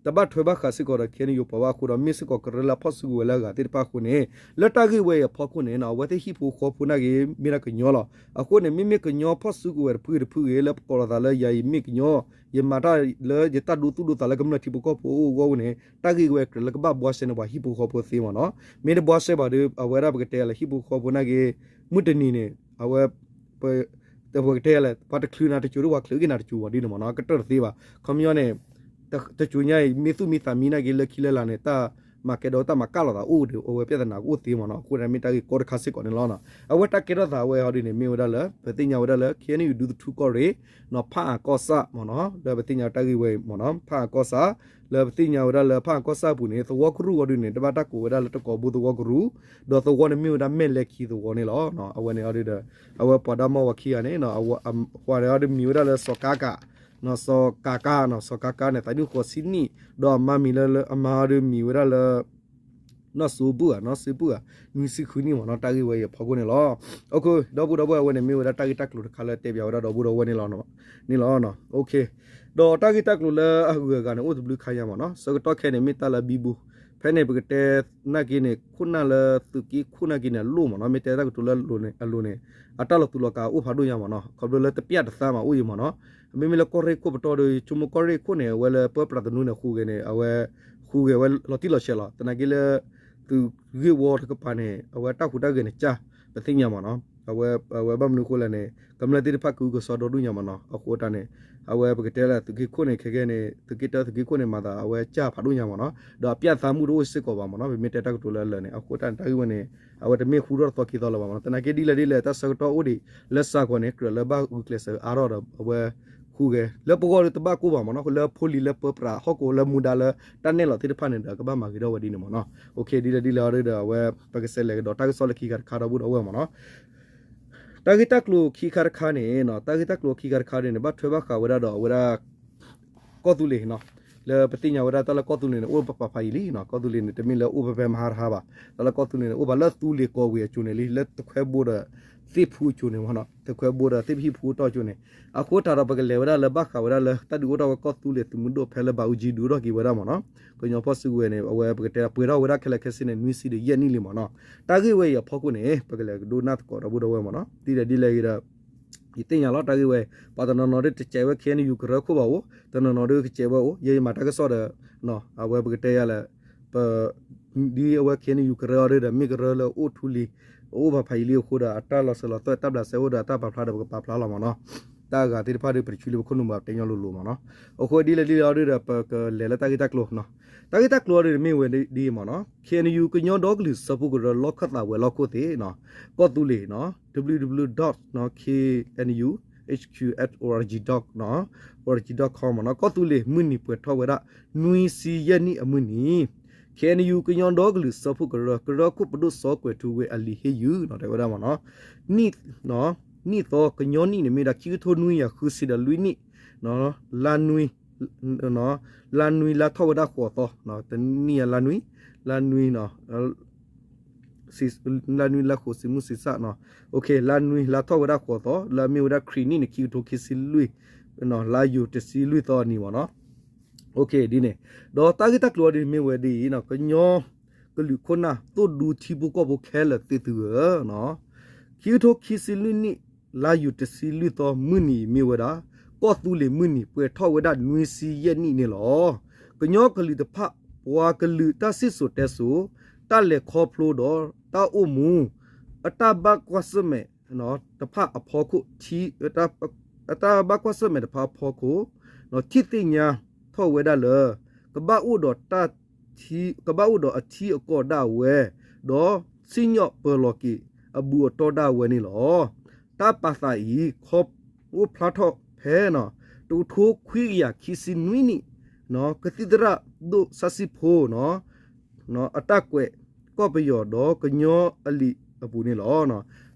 တဘၣ်ထွဲဘၣ်ဃးစ့ၢ်ကီးဒီး K N U ပှၤဘၣ်အဃိဒီး မ့ၢ်စ့ၢ်ကီးကရၢလၢအဖီၣ်စုကဝဲၤလၢအဂၤသ့ၣ်တဖၣ်အဃိန့ၣ်, လၢတၢ်ဂ့ၢ်ဝဲအံၤအဖီခိၣ်န့ၣ် အဝဲသ့ၣ်ဟံၣ်ဖိဃီဖိနာ်က့ၤ မ့ၢ်ဒၣ်ကညီလီၤ. အဃိန့ၣ် မ့မ့ၢ်ကညီဖီၣ်စုကဝဲၤတဖုတဖုဂ့ၤ လၢပကိးလီၤသးလၢယၤအံၤမ့ၢ်ကညီ, ယမၤတၢ်လၢယတၢ်ဒိသူၣ်ဒိသးလၢကမျၢၢ်ထံဖိကီၢ်ဖိအအိၣ်အဂီၢ်န့ၣ် တၢ်ဂ့ၢ်ဝဲကြၢးလၢကဘၣ်ဘှီစဲန့ၣ် ပှၤဟံၣ်ဖိဃီဖိသ့မ့ၢ်နီၤ. မ့ၢ်တဘှီစဲဘၣ်ဒီး အဝဲဒၣ်ပကတဲလၢဟံၣ်ဖိဃီဖိနာ်က့ၤ မုၢ်တနံၤန့ၣ် အဝဲ ပကတဲလဲၣ် ပှၤတချုးနၤတစိၤဒီး ပှၤချုးက့ၤနၤတစိၤဝဲဒ်န့ၣ်မ့ၢ်နီၤ ကတၢၢ်တသ့ဘၣ်. ခီပညီန့ၣ် တစိၤညါအံၤ မ့ၢ်သူၣ်မံသးမံနာ်က့ၤလၢခံလၢလာ်န့ၣ် တၢ်မၤကဲဒီးတၢ်မၤကၣ်လိာ်သးအိၣ်ဒီး အဝဲပြဿနာကအိၣ်သ့မ့ၢ်နီၤ. အဃိန့ၣ်မ့ၢ်တၢ်ဂ့ၢ်ကီတခါစ့ၢ်ကီးန့ၣ်လီၤ. အဝဲတၢ်ကဲထီၣ်သးဝဲဟီဒ်န့ၣ် မ့ၢ်ဝဲဒၣ်လၢ ပသ့ၣ်ညါဝဲဒၣ်လၢ K N U ဒူသထူကီၢ်ရ့ၣ် ဖးအၣ်ကီၢ်ဆၣ်မ့ၢ်နီၤ လၢပသ့ၣ်ညါတၢ်ဂ့ၢ်ဝဲအံၤမ့ၢ်နီၤ ဖးအၣ်ကီၢ်ဆၣ် လၢပသ့ၣ်ညါဝဲဒၣ်လၢဖးအၣ်ကီၢ်ဆၣ်အပူၤန့ၣ် သဝီကရူၢ်အီၤဒ်န့ၣ် တဘၣ်တၢ်ကိးဝဲဒၣ်လၢတကိးဘိသဝီကရူၢ် ဒီးသဝီန့ၣ်မ့ၢ်ဝဲဒၣ်မဲၢ်လဲၤခံသဝီန့ၣ်လီၤ. အဝဲန့ၣ်အီၤဒ်ဒီး အဝဲပှၤဒီမါဝၤခံဂၤန့ၣ် ပှၤန့ၣ်အီၤဒ်မံၤဝဲဒၣ်လၢစီၤကါကး စီၤကါကါနီၤ စီၤကါကါန့ၣ် သးဒုၣ်ဃိးဆံနံၣ် ဒီးအမါမံၤလၢ အမါအီၤဒ်မံၤဝဲဒၣ်လၢ နီၢ်စိပုၢ်ဧါ နီၢ်စိပုၢ်ဧါ နွံဆံဃုနံၣ်မ့ၢ်နီၤ တၢ်ဂ့ၢ်ဝဲအံၤအဖီခိၣ်န့ၣ်လီၤ. ဒီပုၢ်ဒီဝဲၢ် အဝဲန့ၣ်မ့ၢ်ဝဲဒၣ်တၢ်ဂ့ၢ်တၢ်ကျိၤတခါလၢတဲပၠးဝဲဒၣ်ဒီပုၢ်ဒီဝဲၢ်န့ၣ်လီၤ. ဒီးတၢ်ဂ့ၢ်တၢ်ကျိၤလၢအဂုၤအဂၤန့ၣ် အိၣ်တဘျုးခါညါမ့ၢ်နီၤ ဆၢကတီၢ်ခဲအံၤန့ၣ် မ့ၢ်တၢ်လၢအဘံဘူ ဖဲန့ၣ် ပကတဲနာ်က့ၤန့ၣ် ခိၣ်နၢ်လၢသုးက့ခိၣ်နာ်က့ၤန့ၣ် အလိၣ်မ့ၢ်နီၤ မ့ၢ်တဲတၢ်ကတိၤလၢအလိၤန့ၣ် အတၢ်လီၤသူၣ်လီၤကးအိၣ်ဖးဒိၣ်ညါမ့ၢ်နီၤ ခီဖျိလၢတပျၢ်တသါမးအိၣ်ယံၤမ့ၢ်နီၤ မ့မ့ၢ်လၢကီၢ်ရ့ၣ်ခိၣ်ပတီၢ်ဒီး ဆိကမိၣ်ကီၢ်ရ့ၣ်ခိၣ်န့ၣ် အဝဲလၢပၢပြးသနူန့ၣ် ဟူးဂဲၤန့ၣ် အဝဲ ဟူးဂဲၤဝဲလီၤတံၢ်လီၤဆဲးလီၤ. သနာ်က့လၢ သုးဂ့ၢ်ဝီတကပၤန့ၣ် အဝဲတၢ်ဟူးတၢ်ဂဲၤန့ၣ်ကၢ် ပသ့ၣ်ညါမ့ၢ်နီၤ အဝဲဘၣ်မနုၤအဃိလဲၣ်န့ၣ် ကမျၢၢ်သ့ၣ်တဖၣ်ကအုကစွါဒီဒူၣ်ညါမ့ၢ်နီၤ အဃိတၢ်န့ၣ် အဝဲပကတဲလၢသုးက့ခိၣ်န့ၣ် ခဲကဲန့ၣ် သုးက့တၢသုးက့ခိၣ်န့ၣ် မၤသးအဝဲကၢ်ဖးဒိၣ်ညါမ့ၢ်နီၤ ဒီးအပျၢ်သါမုၣ်တအိၣ်စ့ၢ်ကီးဘၣ်မ့ၢ်နီၤ ပမ့ၢ်တဲတၢ်ကတိၤလၢအလၢာ်န့ၣ် အဃိတၢ်န့ၣ် တၢ်ဂ့ၢ်ဝဲန့ၣ် အဝဲတမ့ၢ်ဟူထီၣ်တသီခံသီလၢၤဘၣ်မ့ၢ်နီၤ သနာ်က့ဒ်လဲၣ်ဒ်လဲၣ် တၢ်ဆၢကတီၢ်အိၣ်ဒံး လၢစးကီးန့ၣ် ကြၢးလၢဘၣ်ဂုာ်ကျဲးစၢးအါထီၣ်ဒီး အဝဲ ဟူးဂဲၤ လၢပဂီၢ်ဒီးတဘၣ်ကိၢ်ဘၣ်မ့ၢ်နီၤ လၢဖိလံၤလၢပၢပြးဟီၣ်ကဝီၤလၢမူဒါလၢတၢ်နဲၣ်လီၤသ့ၣ်တဖၣ်န့ၣ်ဒီး ကဘၣ်မၤဂ့ၤထီၣ်ဝဲဒ်န့ၣ်မ့ၢ်နီၤ. ဒ်လဲၣ်ဒ်လဲၣ်အီၤဒီး အဝဲ ပကစးလဲၤကဒီးတၢ်ကစီၣ်လၢခံခါတခါဒီပုၢ်ဒီဝဲၢ်မ့ၢ်နီၤ. တၢ်ဂ့ၢ်တၢ်ကျိၤခံခါတခါန့ၣ် တၢ်ဂ့ၢ်တၢ်ကျိၤခံခါတခါန့ၣ် ဘၣ်ထွဲဘၣ်ဃးဝဲဒၣ်ဒီးအဝဲဒၣ် ကီၢ်သူလ့ၤ လၢပသ့ၣ်ညါဝဲဒၣ်တၢ်လၢကီၢ်သူလ့ၤန့ၣ် အိၣ်ပပာ်ဖးယံာ်လံနီၤ. ကီၢ်သူလ့ၤန့ၣ် တမ့ၢ်လၢအိၣ်ဖဲဖဲမဟါတဟါဘၣ်. တၢ်လၢကီၢ်သူလ့ၤန့ၣ် အိၣ်ဘၣ်လၢသူလ့ၤကီၢ်ဝ့ၢ်အစိၤန့ၣ်လံ လၢသုးခွဲဘိဒီးသ့ၣ်ဖူအစိၤန့ၣ်မ့ၢ်နီၤ. သုးခွဲဘိဒီးသ့ၣ်ဖူအတီၢ်အစိၤန့ၣ် အဃိတၢ်ဒီးပကလဲၤဝဲဒၣ်လၢဘၣ်ဃးဝဲဒၣ်လၢတၢ်ဒုးအိၣ်ထီၣ်ဝဲကီၢ်သူလ့ၤသုးမုၢ်ဒိၣ်ဖဲလၢဘးအူကၠံဒုးအိၣ်ထီၣ်က့ၤဝဲဒၣ်မ့ၢ်နီၤ. ကညီဖီၣ်စုကဝဲၤန့ၣ် အဝဲပကတဲပှဲၤထီၣ်ဝဲဒၣ်ခဲလၢာ်ခဲဆ့န့ၣ် နွံဆံဒီးယဲၢ်နံၣ်လံမ့ၢ်နီၤ. တၢ်ဂ့ၢ်ဝဲအံၤအဖီခိၣ်န့ၣ် ပကလဲၤကဒိကနၣ်သကိးဒီပုၢ်ဒီဝဲၢ်မ့ၢ်နီၤ. ဒ်လဲၣ်ဒ်လဲၣ်ဂ့ၤဒီး ယသ့ၣ်ညါလီၤတၢ်ဂ့ၢ်ဝဲ ပှၤတနီၤနီၤဒ်တစဲးဝဲ K N U ကရၢခိၣ်ဘၣ်အိၣ်, တနီၤနီၤဒ်ကစဲးဝဲအိၣ်, ယဲယမၤတၢ်ကစီၣ်ဒီး အဝဲပကတဲယၤလၢ ပ ဒ်အဝဲ K N U ကရၢအီၤဒ်ဒီး မ့ၢ်ကရၢလၢအိၣ်ထူလံၤ အိၣ်ဖးဖးယံာ်လံအဃိဒီး အတၢ်လီၤစၢၤလီၤသွဲၣ်တၢ်ဘျးစဲအိၣ်ဒီး အတၢ်ပာ်ဖျါဒီးပကပာ်ဖျါလီၤမ့ၢ်နီၤ. တၢ်အဂၤသ့ၣ်တဖၣ်ဒ်ပတဆူလံပခိၣ်နူာ်ဘၣ်ပတဲညီလိၤလိၤမ့ၢ်နီၤ. အဃိဒ်လဲၣ်ဒ်လဲၣ်အီၤဒ်ဒီး ပကလဲၤလၢတၢ်ဂ့ၢ်တၢ်ကျိၤ တၢ်ဂ့ၢ်တၢ်ကျိၤအီၤဒ်န့ၣ်မ့ၢ်ဝဲဒ်အံၤမ့ၢ်နီၤ. K N U ကညီဒီကလုာ်စၢဖှိၣ်ကရၢလီၢ်ခၢၣ်သးဝဲၤလီၢ်ခိၣ်သ့ၣ် ကီၢ်သူလ့ၤ W W W dot K N U org dot com မ့ၢ်နီၤ, ကီၢ်သူလ့ၤမုၢ်နံၤပှဲၤထီၣ်ဝဲဒၣ် နွံဆံယဲၢ်နံၣ်အမုၢ်နံၤ, ခ့ၣ်အဲၣ်ယူၣ် ကညီဒီကလုာ်စၢဖှိၣ်ကရၢ ကရၢခိၣ်ပဒိၣ်စီၤကွဲၤထူဝ့ အလံာ်ဟ့ၣ်ယုၢ်နီၤ တဲဝဲဒၣ်မ့ၢ်နီၤ, နံၣ်သီကညီနံၣ်န့ၣ်မ့ၢ်ဒၣ် ခံကထိနွံကယၤဃုဆံဒီးလွံၢ်နံၣ်, လါနွံ လါနွံလါထီၣ်ဝဲဒၣ်ဃိးသီ, တနံၣ်ညါလါနွံ, လါနွံ လါနွံလါဃိး စံးမုၢ်စံးဆၣ်, လါနွံလါထီၣ်ဝဲဒၣ်ဃိးသီ လၢအမ့ၢ်ဝဲဒၣ်ခရံာ်နံၣ်န့ၣ် ခံကထိခံဆံလွံၢ်, လါယူၤတဆံလွံၢ်သီအနံၤမ့ၢ်နီၤ. ဒ်န့ၣ်, ဒီးတၢ်ဂ့ၢ်တၢ်ကျိၤအံၤဒ်န့ၣ်မ့ၢ်ဝဲဒ်အံၤ, ကညီကလုာ်ခိၣ်နၢ်သိၣ်ဒူထံဖိကီၢ်ဖိခဲလၢာ်သ့ၣ်သုဧၢ, ခံကထိခံဆံလွံၢ်နံၣ် လါယူၤတဆံလွံၢ်သီမုၢ်နံၤအံၤမ့ၢ်ဝဲဒၣ် ကီၢ်သူလ့ၤမုၢ်နံၤပှဲၤထီၣ်ဝဲဒၣ်နွံဆံယဲၢ်နံၣ်န့ၣ်လီၤ. ကညီကလုာ်တဖၣ် ပှၤကလုာ်တၢ်စံၣ်စိၤတဲစိၤ, တၢ်လဲၤခီဖျိဒီးတၢ်အိၣ်မူ အတၢ်ဘၣ်ကွၢ်ဆၢၣ်မဲာ်တဖၣ်အဖီခိၣ်, အတၢ်ဘၣ်ကွၢ်ဆၢၣ်မဲာ်တဖၣ်အဖီခိၣ်, ထံၣ်သ့ၣ်ညါထီၣ်ဝဲဒၣ်လၢ ကဘၣ်အိၣ်ဒီးတၢ် ကဘၣ်အိၣ်ဒီးအထံအကီၢ်ဒၣ်ဝဲ, ဒီးစံၣ်ညီၣ်ပၢၤလီၤက့ၤအဘူးအတီၢ်ဒၣ်ဝဲန့ၣ်လီၤ. တၢ်ပာ်သးအံၤ ခီအိၣ်ဖျါထီၣ်ဖဲ တကထိခွံကယၤခံဆံနွံနံၣ်, ကသံၣ်သရၣ်ဒိၣ်စီၤစံၣ်ဖိ အတၢ်ကွဲးကီၢ်ပယီၤဒီးကညီအလံာ်အပူၤန့ၣ်လီၤ.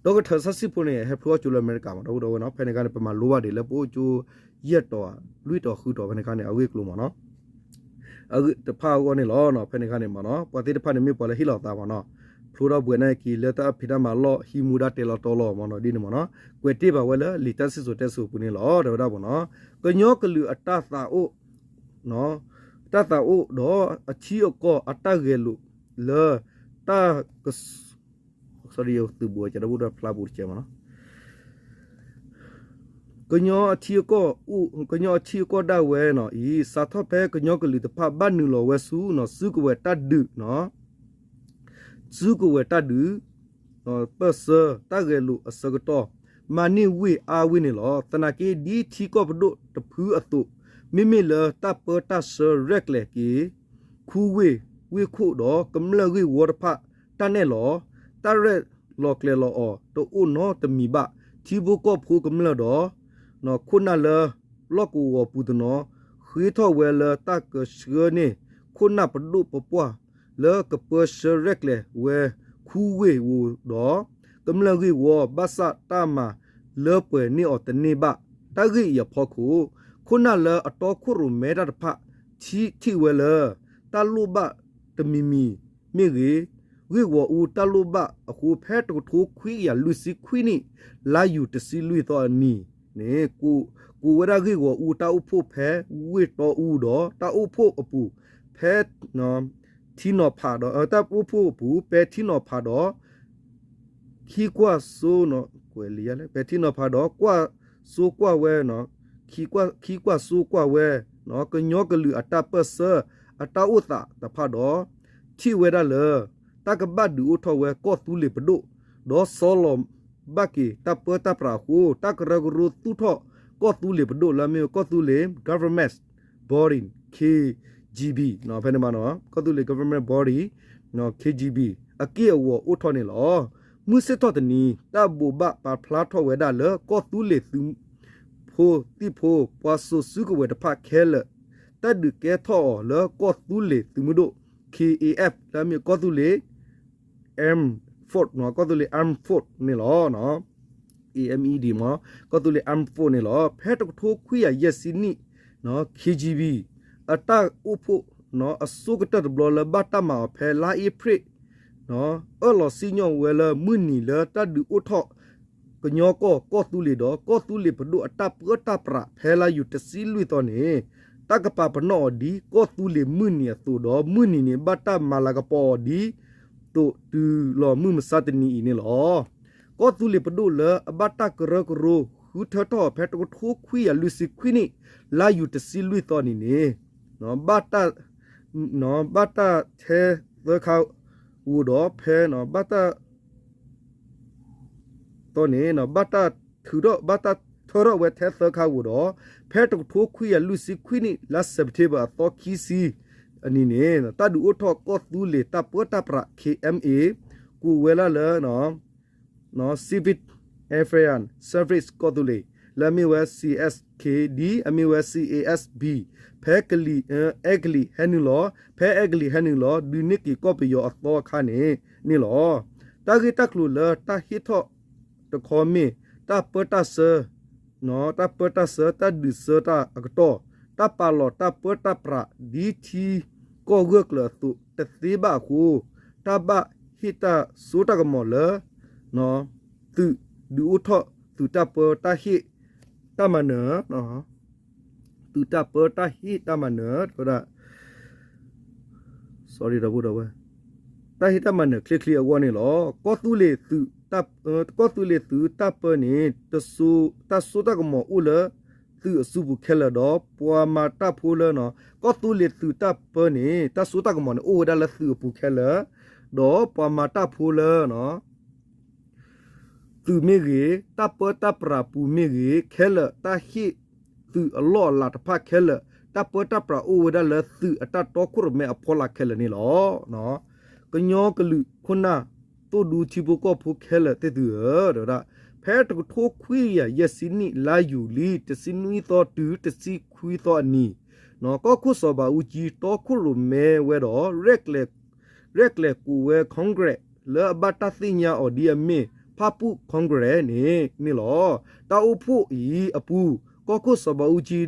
ဒီးကထၢၣ်စီၤစံၣ်ဖိန့ၣ် ဟဲဖျိထီၣ်ကၠိလၢအမဲရကၤမ့ၢ်နီၤ, ဒီပုၢ်ဒီဝဲၢ်နီၤ, ဖဲန့ၣ်အခါန့ၣ် ပမၤလိဘၣ်ဒံးလၢပအိၣ်ကၠိ ယဲၢ်တီၤ လွံၢ်တီၤ ဃုတီၤ ဖဲန့ၣ်အခါန့ၣ် အဂ့ၢ်အကျိၤမ့ၢ်နီၤ, အဂ့ၢ်တဖၣ်အဂီၢ်န့ၣ်လီၤ. ဖဲန့ၣ်အခါန့ၣ်မ့ၢ်နီၤ, ပှၤသ့ၣ်တဖၣ်န့ၣ်မ့ၢ်ပှၤလၢဟ့ၣ်လီၤသးမ့ၢ်နီၤ, ဖျိထီၣ်ဘှဲးန့ၣ်က့ၤလၢတၢ်ဖံးတၢ်မၤလီၢ် ဟံးမူဒါတဲလီၤတီလီၤမ့ၢ်နီၤ, ဒ်န့ၣ်မ့ၢ်နီၤ, ကွဲးတ့ၢ်ဘၣ်ဝဲလၢလံာ်တၢ်စံၣ်စိၤတဲစိၤအပူၤန့ၣ်လီၤ. တဲဝဲဒၣ်မ့ၢ်နီၤ, ကညီကလုာ်အတၢ်သးအိၣ် တၢ်သးအိၣ်ဒီးအထံအကီၢ်အတၢ်ဂဲၤလိာ်လၢ တၢ်က သုးဘူးကဲဒီပုၢ်ဒီဖျါပူၤတကဲးမ့ၢ်နီၤ, ကညီအထံအကီၢ် ကညီအထံအကီၢ်ဒၣ်ဝဲနီၤအံၤ စးထီၣ်ဖဲကညီကလုာ်တဖၣ်ဘၣ်နုာ်လီၤဝဲဆူ စုကဝဲၤတၢ်ဒုး စုကဝဲၤတၢ်ဒုး ပၢၢ်ဆၢတၢ်ဂဲၤလိာ်အဆၢကတီၢ် မၤန့ၢ်ဝ့ၢ်အါဝ့ၢ်န့ၣ်လီၤ. သနာ်က့ ဒ်ထံကီၢ်ပဒိၣ်တဖုအသိး, မ့မ့ၢ်လၢတၢ်ပၢတၢ်ဆှၢရဲၣ်ကျဲၤက့ၤ ခူဝ့ၢ်, ဝ့ၢ်ခိၣ်ဒီးကမျၢၢ်ဂ့ၢ်ဝီတဖၣ် တၢ်နဲၣ်လီၤ, တၢ်ရဲၣ်လီၤကျဲၤလီၤအီၤ တအိၣ်နီတမံၤဘၣ်. ထံဖိကီၢ်ဖိကမျၢၢ်ဒီး ခိၣ်နၢ်လၢ လီၢ်ကဝီၤပူၤတနီၤ ဃ့ထီၣ်ဝဲလၢတၢ်ကဆှၢန့ၢ် ခိၣ်နၢ်ပဒိၣ်ပပှၢ် လၢကပၢဆှၢရဲၣ်ကျဲၤဝဲ ခူဝ့ၢ်ဧိၤဒီး ကမျၢၢ်ဂ့ၢ်ဝီ ဘၣ်ဆၣ်တၢ်မၤလၢပှဲၤန့ၢ်အီၤတန့ၢ်ဘၣ်. တၢ်ဂ့ၢ်အံၤအဖီခိၣ် ခိၣ်နၢ်လၢအတီခိၣ်ရိၣ်မဲတၢ်တဖၣ် ထံၣ်ဝဲလၢ တၢ်လိၣ်ဘၣ်တမံၤမံၤမ့ၢ်ဂ့ၤ, ဂ့ၢ်ဂီၤအူတၢ်လိၣ်ဘၣ်အဃိ ဖဲတကထိခွံကယၤလွံၢ်ဆံခွံနံၣ် လါယူၤတဆံလွံၢ်သီအနံၤန့ၣ် ကိးဝဲဒၣ်ဂ့ၢ်ဂီၤအူတၢ်အိၣ်ဖှိၣ်ဖဲဝ့ၢ်တီအူဒီး တၢ်အိၣ်ဖှိၣ်အပူၤ ဖဲ ထံနီၤဖးဒီး တၢ်အိၣ်ဖှိၣ်အပူၤ ဖဲထံနီၤဖးဒီး ခံကွၢ်စိ ကွဲးလံာ်ယါလဲၣ် ဖဲထံနီၤဖးဒီး ကွၢ်စိကွၢ်ဝဲ ခံကွၢ်စိကွၢ်ဝဲ ကညီကလုာ်အတၢ်ပၢၢ်ဆၢ အတၢ်အိၣ်သးတဖၣ်ဒီး ထံၣ်ဝဲဒၣ်လၢ တၢ်ကဘၣ်ဒုးအိၣ်ထီၣ်ဝဲကီၢ်သူလ့ၤပဒိၣ် ဒီးဆီလီၤဘၣ်က့ၤတၢ်ပၢတၢ်ပြးအဃိ တၢ်ကရၢကရိသူၣ်ထီၣ်ကီၢ်သူလ့ၤပဒိၣ်လၢအမ့ၢ်ဝဲကီၢ်သူလ့ၤ government body, K G B ဖဲန့ၣ်မ့ၢ်နီၤ ကီၢ်သူလ့ၤ government body, K G B အက့ၢ်အဂီၤအိၣ်ထီၣ်န့ၣ်လီၤ. မုၢ်ဆ့ၣ်ထီၣ်တနံၤ တၢ်ဘိးဘၣ်ပာ်ဖျါထီၣ်ဝဲဒၣ်လၢကီၢ်သူလ့ၤသုးဖိသံၣ်ဖိ ပှၤစိာ်စုကဝဲၤတဖၣ်ခဲလၢာ် တၢ်ဒုးကဲထီၣ်အီၤလၢကီၢ်သူလ့ၤသုးမုၢ်ဒိၣ် K A F လၢအမ့ၢ်ကီၢ်သူလ့ၤ Armed Force, ကီၢ်သူလ့ၤ Armed Force န့ၣ်လီၤ. A M E D မ့ၢ် ကီၢ်သူလ့ၤ Armed Force န့ၣ်လီၤ. ဖဲတကထိခွံကယၤယဲၢ်ဆံနံၣ် K G B အတၢ်အိၣ်ဖှိၣ် အဆိကတၢၢ်တဘျီလၢဘၣ်တၢ်မၤအီၤဖဲလါအ့ဖြ့ၣ် အၢၣ်လီၤစံၣ်ညီၣ်ဝဲလၢမုၢ်နံၤလၢတၢ်ဒုးအိၣ်ထီၣ် ကညီကီၢ် ကီၢ်သူလ့ၤဒီး ကီၢ်သူလ့ၤပဒိၣ်အတၢ်ပၢတၢ်ပြးဖဲလါယူၤတဆံလွံၢ်သီန့ၣ် တၢ်ကပာ်ပနီၣ်အီၤဒ်ကီၢ်သူလ့ၤမုၢ်နံၤအသိးဒီး မုၢ်နံၤန့ၣ် ဘၣ်တၢ်မၤလၤကပီၤအီၤဒ်သိးတုၤလီၤမုၢ်မဆါတနံၤအံၤန့ၣ်လီၤ. ကီၢ်သူလ့ၤပဒိၣ်လၢအဘၣ်တၢ်ကရၢကရိ ဃုထၢထီၣ်ဖဲတကထိခွံကယၤလွံၢ်ဆံခွံနံၣ် လါယူၤတဆံလွံၢ်သီန့ၣ်န့ၣ် ဘၣ်တၢ် ဘၣ်တၢ်ထဲသၢခါဧိၤဒီး ဖဲ ဘၣ်တၢ် သီန့ၣ် ဘၣ်တၢ်ထုးထီၣ် ဘၣ်တၢ်ထၢထီၣ်ဝဲထဲသၢခါဧိၤဒီး ဖဲတကထိခွံကယၤလွံၢ်ဆံခွံနံၣ် လါ September အသီခံဆံအနံၤန့ၣ် တၢ်ဒုးအိၣ်ထီၣ်ကီၢ်သူလ့ၤတၢ်ပၢတၢ်ပြး K M A ကိးဝဲဒၣ်လၢ Civil Aviation Service ကီၢ်သူလ့ၤ လၢအမ့ၢ်ဝဲ C S K ဒ်အမ့ၢ်ဝဲ C A S B ဖဲကလံၤ အဲကလံးဟဲနုာ်လီၤ, ဖဲအဲကလံးဟဲနုာ်လီၤ ဒုးန့ၢ်က့ၤကီၢ်ပယီၤအသီအခါန့ၣ်န့ၣ်လီၤ. တၢ်ဂ့ၢ်တၢ်ကျိၤလၢတၢ်ဟ့ၣ်ထီၣ်တခီမ့ၢ် တၢ်ပၢတၢ်ဆှၢ တၢ်ပၢတၢ်ဆှၢ တၢ်ဒုးဆၢတၢ်အကတီၢ်, တၢ်ပာ်လီၤတၢ်ပၢတၢ်ပြးဒ်ထံကီၢ်ဂၢၢ်ကျၢၤအသိးတသ့ဘၣ်အဃိ, တၢ်ဘၣ်ဟ့ၣ်တၢ်စိတၢ်ကမီၤလၢ သုးဒုးအိၣ်ထီၣ် သုးတၢ်ပၢတၢ်ဟ့ၣ်တၢ်မၤနၢၤ သုးတၢ်ပၢတၢ်ဟ့ၣ်တၢ်မၤနၢၤ တဝဲဒၣ် sorry ဒီပုၢ်ဒီဝဲၢ်, တၢ်ဟ့ၣ်တၢ်မၤနၢၤချ့ချ့အဂီၢ်န့ၣ်လီၤ. ကီၢ်သူလ့ၤသုး ကီၢ်သူလ့ၤသုးတၢ်ပၢန့ၣ် တၢ်စိတၢ်ကမီၤအိၣ်လၢ သုးအစုပူၤခဲလၢာ်ဒီးပှၤမၤတၢ်ဖိလၢ ကီၢ်သူလ့ၤသုးတၢ်ပၢန့ၣ် တၢ်စိတၢ်ကမီၤန့ၣ် အိၣ်ဝဲဒၣ်လၢသုးအပူၤခဲလၢာ်, ဒီးပှၤမၤတၢ်ဖိလၢ သုးမ့ၢ်ဂ့ၤ, တၢ်ပၢတၢ်ပြးပူၤမ့ၢ်ဂ့ၤ, ခဲလၢာ်တၢ်ဟ့ၣ်သုးအလီၢ်အလၤတဖၣ်ခဲလၢာ်, တၢ်ပၢတၢ်ပြးအိၣ်ဝဲဒၣ်လၢသုးအတၢ်တီခိၣ်ရိၣ်မဲအဖီလာ်ခဲလၢာ်န့ၣ်လီၤ. ကညီကလုာ်ခိၣ်နၢ်သိၣ်ဒူထံဖိကီၢ်ဖိခဲလၢာ်သ့ၣ်သုဧၢ, တဝဲဒၣ် ဖဲတကထိခွံကယၤယဲၢ်ဆံနံၣ် လါယူၤလံ တဆံနွံသီတုၤတဆံခွံသီအနံၤ, ကီၢ်ခိၣ်စီၤဘးအူကၠံတီခိၣ်ရိၣ်မဲဝဲဒီး ရဲၣ်ကျဲၤကိးဝဲ Congress လၢအဘၣ်တၢ်သ့ၣ်ညါအီၤဒ်အမ့ၢ် ဖၣ်ပူၣ် Congress န့ၣ်န့ၣ်လီၤ. တၢ်အိၣ်ဖှိၣ်အံၤအပူၤ ကီၢ်ခိၣ်စီၤဘးအူကၠံ,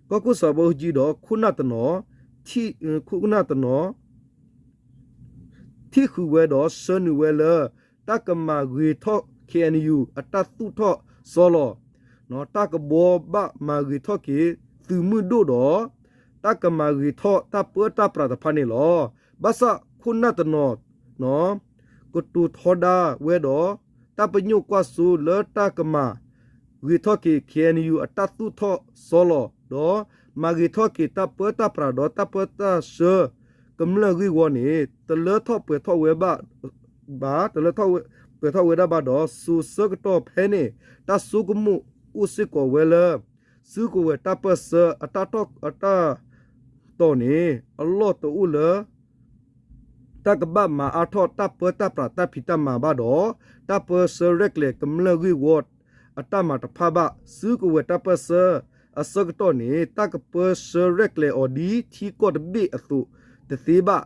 ကီၢ်ခိၣ်စီၤဘးအူကၠံဒီးခိၣ်နၢ်တနီၤ, ခိၣ်နၢ်တနီၤ ထံၣ်ဃုာ်ဝဲဒီးဆှၢနုာ်ဝဲလၢ တၢ်ကမၤဂ့ၤထီၣ် K N U အတၢ်သူၣ်ထီၣ်စီလီၤ, တၢ်ကဘှီဘၣ်မၤဂ့ၤထီၣ်က့ၤသုးမုၢ်ဒိၣ်ဒီး တၢ်ကမၤဂ့ၤထီၣ်တၢ်ပၢတၢ်ပြးတဖၣ်န့ၣ်လီၤ. ဘၣ်ဆၣ်ခိၣ်နၢ်တနီၤ ကတိၤထီဒါဝဲဒီး တၢ်ပညိၣ်ကွၢ်စိလၢတၢ်ကမၤဂ့ၤထီၣ်က့ၤ K N U အတၢ်သူၣ်ထီၣ်စီလီၤ ဒီးမၤဂ့ၤထီၣ်က့ၤတၢ်ပၢတၢ်ပြးဒီးတၢ်ပၢတၢ်ဆှၢကမျၢၢ်ဂ့ၢ်ဝီန့ၣ် တလၢထီၣ်ပှဲၤထီၣ်ဝဲဘၣ် ဘၣ် တလၢထီၣ်ပှဲၤထီၣ်ဝဲဒၣ်ဘၣ်ဒီး စိၤဆၢကတီၢ်ဖဲန့ၣ် တၢ်ဆိကမိၣ်အိၣ်စ့ၢ်ကီးဝဲလၢ စုကဝဲၤတၢ်ပၢၢ်ဆၢအတၢ်တီၢ် အတၢ်တီၢ်န့ၣ် အလီၢ်တအိၣ်လၢ တၢ်ကဘၣ်မၤအါထီၣ်တၢ်ပၢတၢ်ပြးတၢ်ဖံးတၢ်မၤဘၣ်ဒီး တၢ်ပၢဆှၢရဲၣ်ကျဲၤကမျၢၢ်ဂ့ၢ်ဝီအတၢ်မၤတဖၣ်ဘၣ်. စုကဝဲၤတၢ်ပၢၢ်ဆၢအဆၢကတီၢ်န့ၣ် တၢ်ကပၢဆှၢရဲၣ်ကျဲၤအီၤဒ်ထံကီၢ်တဘ့ၣ်အသိးတသ့ဘၣ်.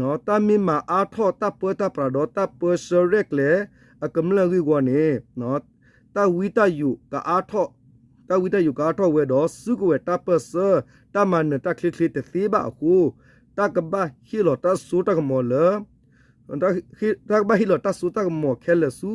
တၢ်မ့ၢ်မၤအါထီၣ်တၢ်ပၢတၢ်ပြးဒီးတၢ်ပၢဆှၢရဲၣ်ကျဲၤအကမျၢၢ်ဂ့ၢ်ဝီန့ၣ် တၢ်ဝံတၢ်ယိးကအါထီၣ်, တၢ်ဝံတၢ်ယိးကအါထီၣ်ဝဲဒီး စုကဝဲၤတၢ်ပၢၢ်ဆၢတၢ်မၤနၢၤတၢ်ချ့ချ့တသ့ဘၣ်အဃိ, တၢ်ကဘၣ်ဟ့ၣ်လီၤတၢ်စိတၢ်ကမီၤလၢ တၢ်ကဘၣ်ဟ့ၣ်လီၤတၢ်စိတၢ်ကမီၤခဲလၢာ်ဆူ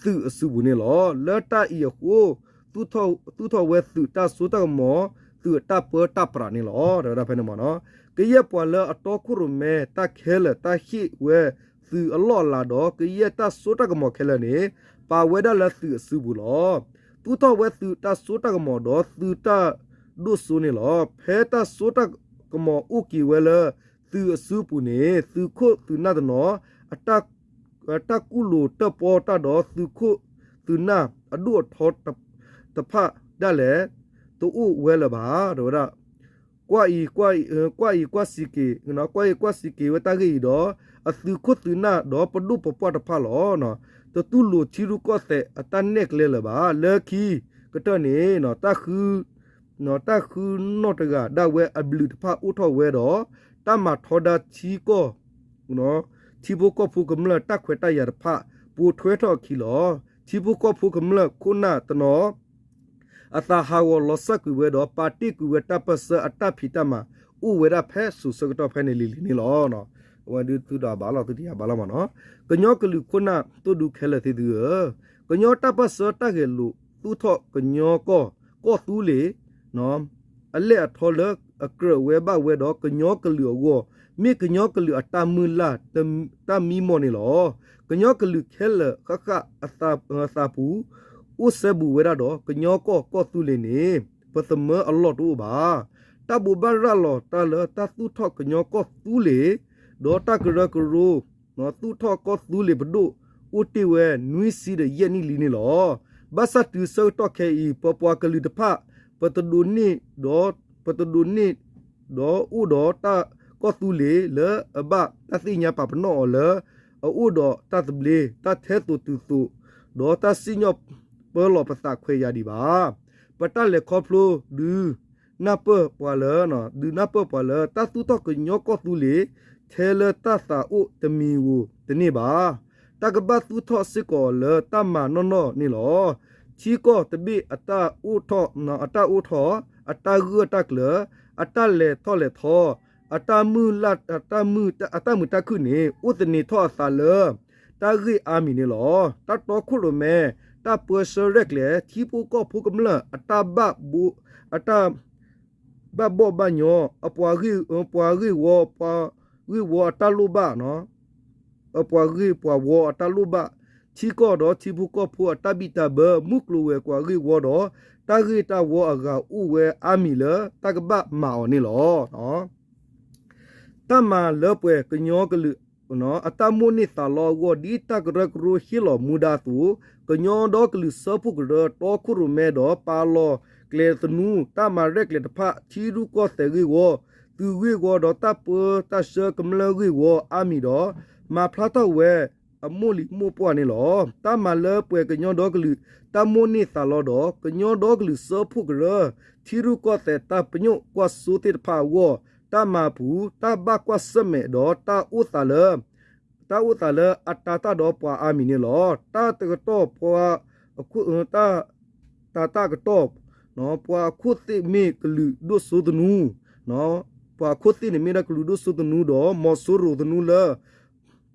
သုးအစုပူၤန့ၣ်လီၤ. လၢတၢ်အံၤအဃိ သူၣ်ထီၣ်ဝဲသုးတၢ်စိတၢ်ကမီၤ သုးအတၢ်ပၢတၢ်ပြးန့ၣ်လီၤ. တဝဲဒၣ်ဖဲန့ၣ်မ့ၢ်နီၤ ကယဲၢ်ပှၤလၢအတီခိၣ်ရိၣ်မဲတၢ်ခဲလၢာ်တၢ်ဟ့ၣ်ဝဲသုးအလီၢ်အလၤဒီး ကယဲၢ်တၢ်စိတၢ်ကမီၤခဲလၢာ်န့ၣ် ပာ်ဝဲဒၣ်လၢသုးအစုပူၤလီၤ. သူၣ်ထီၣ်ဝဲသုးတၢ်စိတၢ်ကမီၤဒီးသုးတၢ်ဒိၣ်စိန့ၣ်လီၤ. ဖဲတၢ်စိတၢ်ကမီၤအိၣ်က့ၤဝဲလၢသုးအစုပူၤန့ၣ် သုးခိၣ်သုးနၢ်တနီၤ တၢ်ကူၣ်လိာ်တၢၣ်ပီၣ်တၢ်ဒီးသုးခိၣ်သုးနၢ်အဒိၣ်အထီ တဖၣ်ဒၣ်လဲာ် တအိၣ်ဝဲလၢၤဘၣ် တဝဲဒၣ် ကွၢ်အံၤကွၢ်စံးက့ၤ, ကွၢ်အံၤကွၢ်စံးက့ၤဝဲတၢ်ဂ့ၢ်အံၤဒီး အသုးခိၣ်သုးနၢ်ဒီးပဒိၣ်ပပှၢ်တဖၣ်လီၤ. တတူၢ်လိာ်ထံရူၢ်ကီၢ်သဲးအတၢ်နဲၣ်ကျဲလၢၤဘၣ်. လၢခံကတၢၢ်န့ၣ် တၢ်ဃု တၢ်ဃုနီၣ်တဂၤဒၣ်ဝဲအဘျုးတဖၣ်အိၣ်ထီၣ်ဝဲဒီး တၢ်မၤထီဒါထံကီၢ် ထံဖိကီၢ်ဖိကမျၢၢ်တၢ်ခွဲးတၢ်ယာ်တဖၣ် ပိာ်ထွဲထီၣ်အခံလီၤ. ထံဖိကီၢ်ဖိကမျၢၢ်ခိၣ်နၢ်တနီၤ အသးဟးဂီၤလီၤစၢ်ကွံာ်ဝဲဒီး ပာ်တ့ၢ်ကွံာ်ဝဲတၢ်ပၢၢ်ဆၢအတၢ်ဖံးတၢ်မၤ အိၣ်ဝဲဒၣ်ဖဲစိၤဆၢကတီၢ်ဖဲန့ၣ်လံၤလံၤန့ၣ်လီၤ. အဝဲဒုးသုဒီးအဘၣ်လီၤ သုတယၤဘၣ်လီၤမ့ၢ်နီၤ. ကညီကလုာ်ခိၣ်နၢ်သိၣ်ဒူခဲလၢာ်သ့ၣ်သုဧၢ, ကညီတၢ်ပၢၢ်ဆၢတၢ်ဂဲၤလိာ်သူၣ်ထီၣ်ကညီကီၢ် ကီၢ်သူလ့ၤ အလဲၢ်အထီလၢအကြၢးဝဲဘၣ်ဝဲဒီးကညီကလုာ်အဂီၢ် မ့ၢ်ကညီကလုာ်အတၢ်မုၢ်လၢ် တၢ်မံမီၢ်န့ၣ်လီၤ. ကညီကလုာ်ခဲလၢာ်ဃၣ်ဃၣ်အသးပူၤ အိၣ်စဲဘူးဝဲဒၣ်ဒီးကညီကီၢ်ကီၢ်သူလ့ၤန့ၣ် ပသမၢအလီၢ်တအိၣ်ဘၣ်. တၢ်ဘိးဘၣ်ရၤလီၤတၢ်လၢတၢ်သူၣ်ထီၣ်ကညီကီၢ်သူလ့ၤ ဒီးတၢ်ကရၢကရိ သူၣ်ထီၣ်ကီၢ်သူလ့ၤပဒိၣ် အိၣ်တ့ၢ်ဝဲနွံဆံဒီးယဲၢ်နံၣ်လံန့ၣ်လီၤ. ဘၣ်ဆၣ်တုၤဆၢကတီၢ်ခဲအံၤ ပပှၤကလုာ်တဖၣ် ပတဒိးန့ၢ်ဒီး ပတဒိးန့ၢ်ဒီးအိၣ်ဒီးတၢ်ကီၢ်သူလ့ၤလၢအဘၣ်တၢ်သ့ၣ်ညါပာ်ပနီၣ်အီၤလၢ အအိၣ်ဒီးတၢ်သဘျ့ တၢ်ထဲသိးတုၤသိး ဒီးတၢ်စံၣ်ညီၣ်ပၢလီၤပသးခွဲးယာ်ဒံးဘၣ်. ပတၢ်လဲၤခီဖျိဒုးနၢ်ပၢၢ်ပှၤလၢ, ဒုးနၢ်ပၢၢ်ပှၤလၢ တၢ်သူၣ်ထီၣ်ကညီကီၢ်သူလ့ၤ ထဲလၢတၢ်သးအိၣ်တမံၤဧိၤတန့ၢ်ဘၣ်. တၢ်ကဘၣ်သူၣ်ထီၣ်စ့ၢ်ကီးလၢတၢ်မၤနီၢ်နီၢ်န့ၣ်လီၤ. ထံကီၢ်တဘ့ၣ်အတၢ်အိၣ်ထီၣ်, အတၢ်အိၣ်ထီၣ်, အတၢ်ဂၢၢ်တၢ်ကျၢၤ, အတၢ်လဲၤထီၣ်လဲၤထီ, အတၢ်မုာ်လၢ်, အတၢ်မုာ်, အတၢ်မုာ်တၢ်ခုၣ်န့ၣ် အိၣ်သန့ၤထီၣ်အသးလၢ တၢ်ဂ့ၢ်အါမံၤန့ၣ်လီၤ. တၢ်တီခိၣ်ရိၣ်မဲ, တၢ်ပၢဆှၢရဲၣ်ကျဲၤ ထံဖိကီၢ်ဖိကမျၢၢ် အတၢ်ဘၣ်ဘိ, အတၢ်ဘၣ်ဘီၣ်ဘၣ်ညီ, အပှၤဂ့ၢ်, ပှၤဂ့ၢ်ဝီ, ပှၤဂ့ၢ်ဝီအတၢ်လိၣ်ဘၣ်, အပှၤဂ့ၢ်ပှၤဝီအတၢ်လိၣ်ဘၣ်, ထံကီၢ်ဒီးထံဖိကီၢ်ဖိအတၢ်ဘံၣ်တၢ်ဘၢ မုၢ်ကျိၤဝဲၤကွာ်ဂ့ၢ်ဝီဒီး တၢ်ဂ့ၢ်တၢ်ဝီအဂၤအိၣ်ဝဲအါမံၤလၢတၢ်ကဘၣ်မၤအီၤန့ၣ်လီၤ. တၢ်မၤလၢပှဲၤကညီကလုာ် အတၢ်မိၣ်န့ၢ်သးလီအဂီၢ် ဒ်တၢ်ကရၢကရိဟ့ၣ်လီၤမူဒါအသိး, ကညီဒီကလုာ်စၢဖှိၣ်ကရၢ တီခိၣ်ရိၣ်မဲဒီး ပာ်လီၤကျဲၤသနူ တၢ်မၤရဲၣ်ကျဲၤတဖၣ် ထံရူၢ်ကီၢ်သဲးဂ့ၢ်ဝီ, သုးဂ့ၢ်ဝီဒီးတၢ်ပၢတၢ်ဆှၢကမျၢၢ်ဂ့ၢ်ဝီအါမံၤဒီး မၤဖျါထီၣ်ဝဲ အမိၢ်လံၤမိၢ်ပှၢ်န့ၣ်လီၤ. တၢ်မၤလၢပှဲၤကညီဒီကလုာ် တၢ်မိၣ်န့ၢ်သးလီဒီး ကညီဒီကလုာ်စၢဖှိၣ်ကရၢ ထံရူၢ်ကီၢ်သဲးတၢ်ပညိၣ်ကွၢ်စိသ့ၣ်တဖၣ်အဂီၢ် တၢ်မၤအပူၤ တၢ်ဘၣ်ကွၢ်ဆၢၣ်မဲာ်ဒီးတၢ်အိၣ်သးလၢ တၢ်အိၣ်သးလၢအတၤတၢ်ဒီးပှၤအါမံၤန့ၣ်လီၤ. တၢ်တကတီၢ်ပှၤ တၢ် တၢ်တၢ်ကတီၢ် ပှၤအခိၣ်သ့ၣ်မ့ၢ်ကလုာ်ဒိၣ်စိသနူ, ပှၤအခိၣ်သ့ၣ်န့ၣ်မ့ၢ်ဒၣ်ကလုာ်ဒိၣ်စိသနူဒီး မီၤစိရိၤသနူလၢ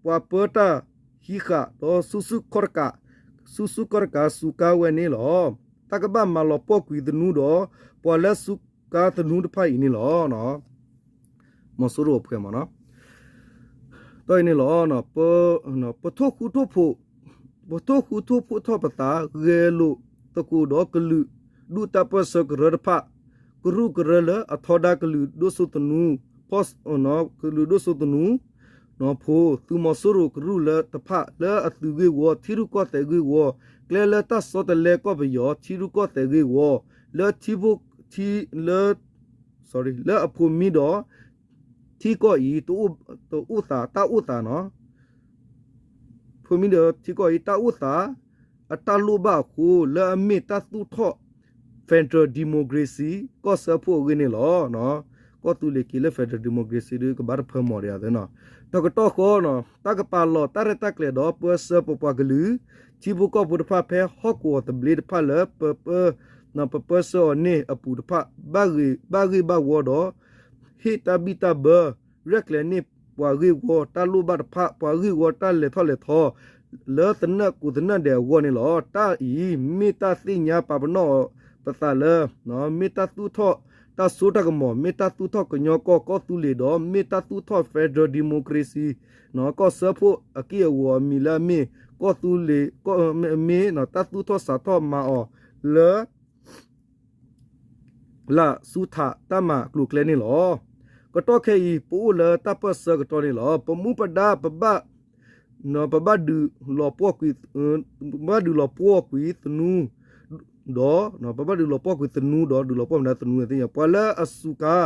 ပှၤပၢတၢ်ဟံးဃာ်ဒီးဆူၣ်ဆူၣ်ခီၣ်တကး, ဆူၣ်ဆူၣ်ခီၣ်တကးစူးကါဝဲန့ၣ်လီၤ. တၢ်ကဘၣ်မၤလီၤပှီၢ်ကွံာ်သနူဒီး ပှၤလၢစူးကါသနူတဖၣ်အံၤန့ၣ်လီၤ. မီၤစိရိၤအဖှဲမ့ၢ်နီၤ တၢ်အံၤန့ၣ်လီၤ. ပ, ပထိၣ်ဃူထိၣ်ဖိး, ပထိၣ်ဃူထိၣ်ဖိးထီၣ်ပသး ဂဲၤလိာ်သကိးဒီးကလုာ်ဒူၣ်တၢ်ပၢၢ်ဆၢကရၢတဖၣ်, ကရူၢ်ကရၢလၢအထီဒါကလုာ်ဒိၣ်စိသနူ, ကလုာ်ဒိၣ်စိသနူ ဖိ သုးမီၤစိရိၤကရူၢ်လၢတဖၣ်လၢအသုးဂ့ၢ်ဝီ, ထံရူၢ်ကီၢ်သဲးဂ့ၢ်ဝီ, ကျဲလၢတၢ်ဆီတလဲကီၢ်ပယီၤ ထံရူၢ်ကီၢ်သဲးဂ့ၢ်ဝီ, လၢထံဖိ, ထံ, လၢ လၢအဖိမံဒီး ထံကီၢ်အံၤ တအိၣ်သး, တၢ်အိၣ်သးနီၤ, ဖိမံဒီးထံကီၢ်အံၤ တၢ်အိၣ်သး အတၢ်လိၣ်ဘၣ်အဃိ လၢအမ့ၢ်တၢ်သူၣ်ထီၣ် federal democracy ကီၢ်စၢဖှိၣ်အဂ့ၢ်န့ၣ်လီၤ. ကီၢ်သူလ့ၤက့ၤလၢ federal democracy ဒီး ကဘၣ်တဖၢမီၤဒံးအသးနီၤ. တကတီၢ်ဃီနီၤ တၢ်ကပာ်လီၤတၢ်ရဲၣ်တၢ်ကျဲၤဒီးပၢဆှၢပပှၤကလုာ် ထံဖိကီၢ်ဖိတဖၣ်ဖဲဟီၣ်ကဝီၤသဘျ့တဖၣ်လၢ ပပၢဆှၢအီၤန့ၣ်အပူၤတဖၣ် ဘၣ်ဂ့ၤဘၣ်ဝီဒီး ဟ့ၣ်တၢ်ဘံၣ်တၢ်ဘၢ ရဲၣ်ကျဲၤန့ၢ်ပှၤဂ့ၢ်ဝီတၢ်လိၣ်ဘၣ်တဖၣ် ပှၤဂ့ၢ်ဝီတၢ်လဲၤထီၣ်လဲၤထီ လၢသနၢၣ်ကိးသနၢၣ်ဒဲးအဂီၢ်န့ၣ်လီၤ. တၢ်အံၤ မ့ၢ်တၢ်သ့ၣ်ညါပာ်ပနီၣ်ပသးလၢ မ့ၢ်တၢ်သူၣ်ထီၣ်တၢ်စိတၢ်ကမီၤ, မ့ၢ်တၢ်သူၣ်ထီၣ်ကညီကီၢ်ကီၢ်သူလ့ၤဒီး မ့ၢ်တၢ်သူၣ်ထီၣ် federal democracy ကီၢ်စၢဖှိၣ်အက့ၢ်အဂီၤအမံၤလၢအမ့ၢ် ကီၢ်သူလ့ၤ မ့ၢ်တၢ်သူၣ်ထီၣ်စးထီၣ်မၤအီၤလၢ လၢဆူထးတၢ်မၤကျိၤကျဲန့ၣ်လီၤ. ကတီၢ်ခဲအံၤ ပအိၣ်လၢတၢ်ပၢၢ်ဆၢကတီၢ်န့ၣ်လီၤ. ပမူပဒါ ပဘၣ် ပဘၣ်ဒုးလီၤပှီၢ်ကွံာ်, ပဘၣ်ဒုးလီၤပှီၢ်ကွံာ်သနူ ဒီး ပဘၣ်ဒုးလီၤပှီၢ်ကွံာ်သနူဒီး ဒုးလီၤပှီၢ်မတၤသနူသ့ၣ်ညါ ပှၤလၢအစူးကါ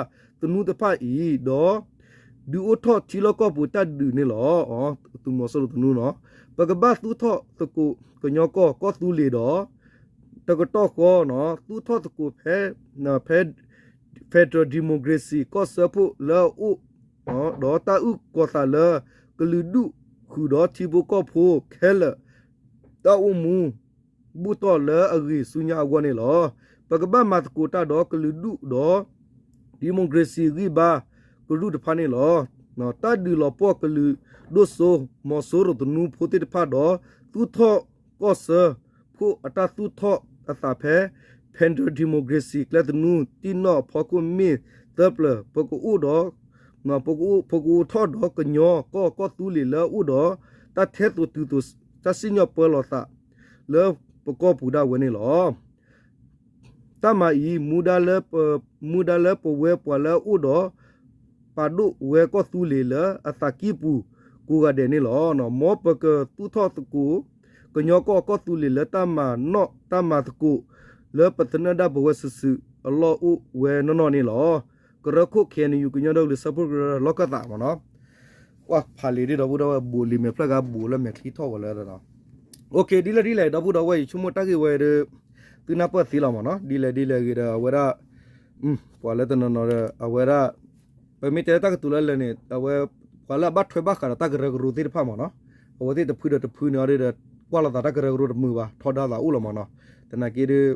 သနူတဖၣ်အံၤ ဒီး ဒုးအိၣ်ထီၣ်ထံလီၢ်ကီၢ်ပူၤတၢ်ဒုးန့ၣ်လီၤ. သုးမီၤစိရိၤသနူနီၤ ပကဘၣ်သူၣ်ထီၣ်သကိးကညီကီၢ် ကီၢ်သူလ့ၤဒီး တကတီၢ်ဃီနီၤ သူၣ်ထီၣ်သကိးဖဲ ဖဲ federal democracy ကီၢ်စၢဖှိၣ်လၢအအိၣ် ဒီးတၢ်အုၣ်ကီၤသးလၢ ကလုာ်ဒူၣ်ဃုာ်ဒီးထံဖိကီၢ်ဖိခဲလၢာ် တၢ်အိၣ်မူ ဘူၣ်တီၢ်လၢအဂ့ၤဆူညါအဂီၢ်န့ၣ်လီၤ. ပကဘၣ်မၤသကိးတၢ်ဒီးကလုာ်ဒူၣ်ဒီး democracy ဂံၢ်ဘါကရူၢ်တဖၣ်န့ၣ်လီၤ. တၢ်ဒုးလီၤပှီၢ်ကလုာ်ဒိၣ်စိ မီၤစိရိၤသနူဖိသ့ၣ်တဖၣ်ဒီး သူၣ်ထီၣ်ကီၢ်စၢဖှိၣ်အတၢ်သူၣ်ထီၣ်အသးဖဲ federal democracy ကျဲသနူ တံၢ်နီၣ်အဖီခိၣ်မ့ၢ်သၢပျၢၤ ပကအိၣ်ဒီး ပကအိၣ်ထီၣ်ဒီးကညီကီၢ် ကီၢ်သူလ့ၤလၢအအိၣ်ဒီး တၢ်ထဲသိးတုၤသိး တၢ်စံၣ်ညီၣ်ပၢလီၤသးလၢပကီၢ်ပူၤဒၣ်ဝဲန့ၣ်လီၤ. တၢ်မၤအံၤ မူဒါလၢပဝဲပှၤလၢအအိၣ်ဒီး ပာ်ဒိၣ်ဝဲကီၢ်သူလ့ၤလၢအသးကံၢ်ပူၤကိးဂၤဒဲးန့ၣ်လီၤ. မ်ပကသူၣ်ထီၣ်သကိး ကညီကီၢ်ကီၢ်သူလ့ၤလၢတၢ်မၤနီၣ်တၢ်မၤသကိး လၢပသနၢၣ်ဒၣ်ပဝဲစုာ်စုာ်အလီၢ်အိၣ်ဝဲနီၢ်နီၢ်န့ၣ်လီၤ. ကရၢခိၣ် K N U ကညီဒီကလုာ်စၢဖှိၣ်ကရၢလီၢ်ခၢၣ်သးမ့ၢ်နီၤ ကွၢ်ဖးလံာ်ဒ်ဒီပုၢ်ဒီဝဲၢ် ဘူးလံာ်မဲာ်ဖျၢၣ်ဂၤဘူးလၢမဲာ်ချံထီၣ်ဝဲလၢ OK ဒ်လဲၣ်ဒ်လဲၣ် ဒီပုၢ်ဒီဝဲၢ် ယဆိကမိၣ်တၢ်ဂ့ၢ်ဝဲဒီး သုနၢ်ပၢၢ်သ့လီၤမ့ၢ်နီၤ. ဒ်လဲၣ်ဒ်လဲၣ်ဂ့ၤဒီး အဝဲဒၣ် ပှၤလၢတနီၤနီၤဒီး အဝဲဒၣ် ပမ့ၢ်တဲလၢတၢ်ကတိၤလၢလၢာ်န့ၣ် အဝဲ ပှၤလၢအဘၣ်ထွဲဘၣ်ဃးဒီးတၢ်ကရၢကရိသ့ၣ်တဖၣ်မ့ၢ်နီၤ, အဝဲသ့ၣ်တဖုဒီးတဖုန့ၣ်အီၤဒီး ကွၢ်လိာ်သးတၢ်ကရၢကရိတမုာ်ဘၣ်, ထီဒါသးအိၣ်လီၤမ့ၢ်နီၤ. သနာ်က့ဒီး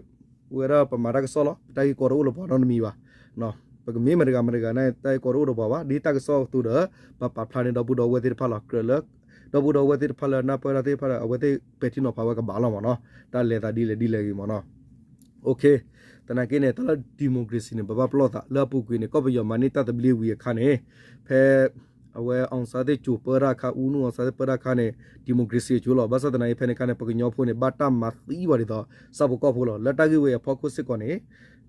ဝဲဒၣ်ပမၤတၢ်ကစီၣ်လီၤ, ပတၢ်ဂ့ၢ်ကီတအိၣ်လၢပှၤနီတမံၤဘၣ်. ပကမ့ၢ်မတၤတဂၤမတၤတဂၤန့ၣ် တၢ်ဂ့ၢ်ကီတအိၣ်ဒီးပှၤဘၣ်, ဒ်တၢ်ကစီၣ်အသိးဒီး ပပာ်ဖျါန့ၢ်ဒီပုၢ်ဒီဝဲၢ်သ့ၣ်တဖၣ်လီၤ. ကြၢးလၢ ဒီပုၢ်ဒီဝဲၢ်သ့ၣ်တဖၣ်လၢနၢ်ပၢၢ်တၢ်သ့ၣ်တဖၣ်ဒီး အဝဲသ့ၣ်ပဲာ်ထံနီၤဖးဝဲကဘၣ်လီၤမ့ၢ်နီၤ. တၢ်လဲၤသးဒ်လဲၣ်ဒ်လဲၣ်ဂ့ၤမ့ၢ်နီၤ. သနာ်က့န့ၣ် တၢ်လၢ democracy န့ၣ် ပဘၣ်ပလီၢ်သးလၢအပူၤကွံာ်န့ၣ် ကီၢ်ပယီၤမၤန့ၢ်တၢ်သဘျ့ဝံၤအခါန့ၣ် ဖဲ အဝဲ အောင်ဆန်း သ့ၣ်ကၠိၤပၢတၢ်အခါ, ဦးနု အောင်ဆန်း သ့ၣ်ပၢတၢ်အခါန့ၣ် democracy ကၠိၤလီၤ. ဘၣ်ဆၣ်သနာ်က့ဖဲန့ၣ်အခါန့ၣ် ပကညီဖိန့ၣ် ဘၣ်တၢ်မၤသံဘၣ်ဒ်သိး ဆၣ်ဖိကီၢ်ဖိလီၤ. လၢတၢ်ဂ့ၢ်ဝဲအဖီခိၣ်စ့ၢ်ကီးန့ၣ်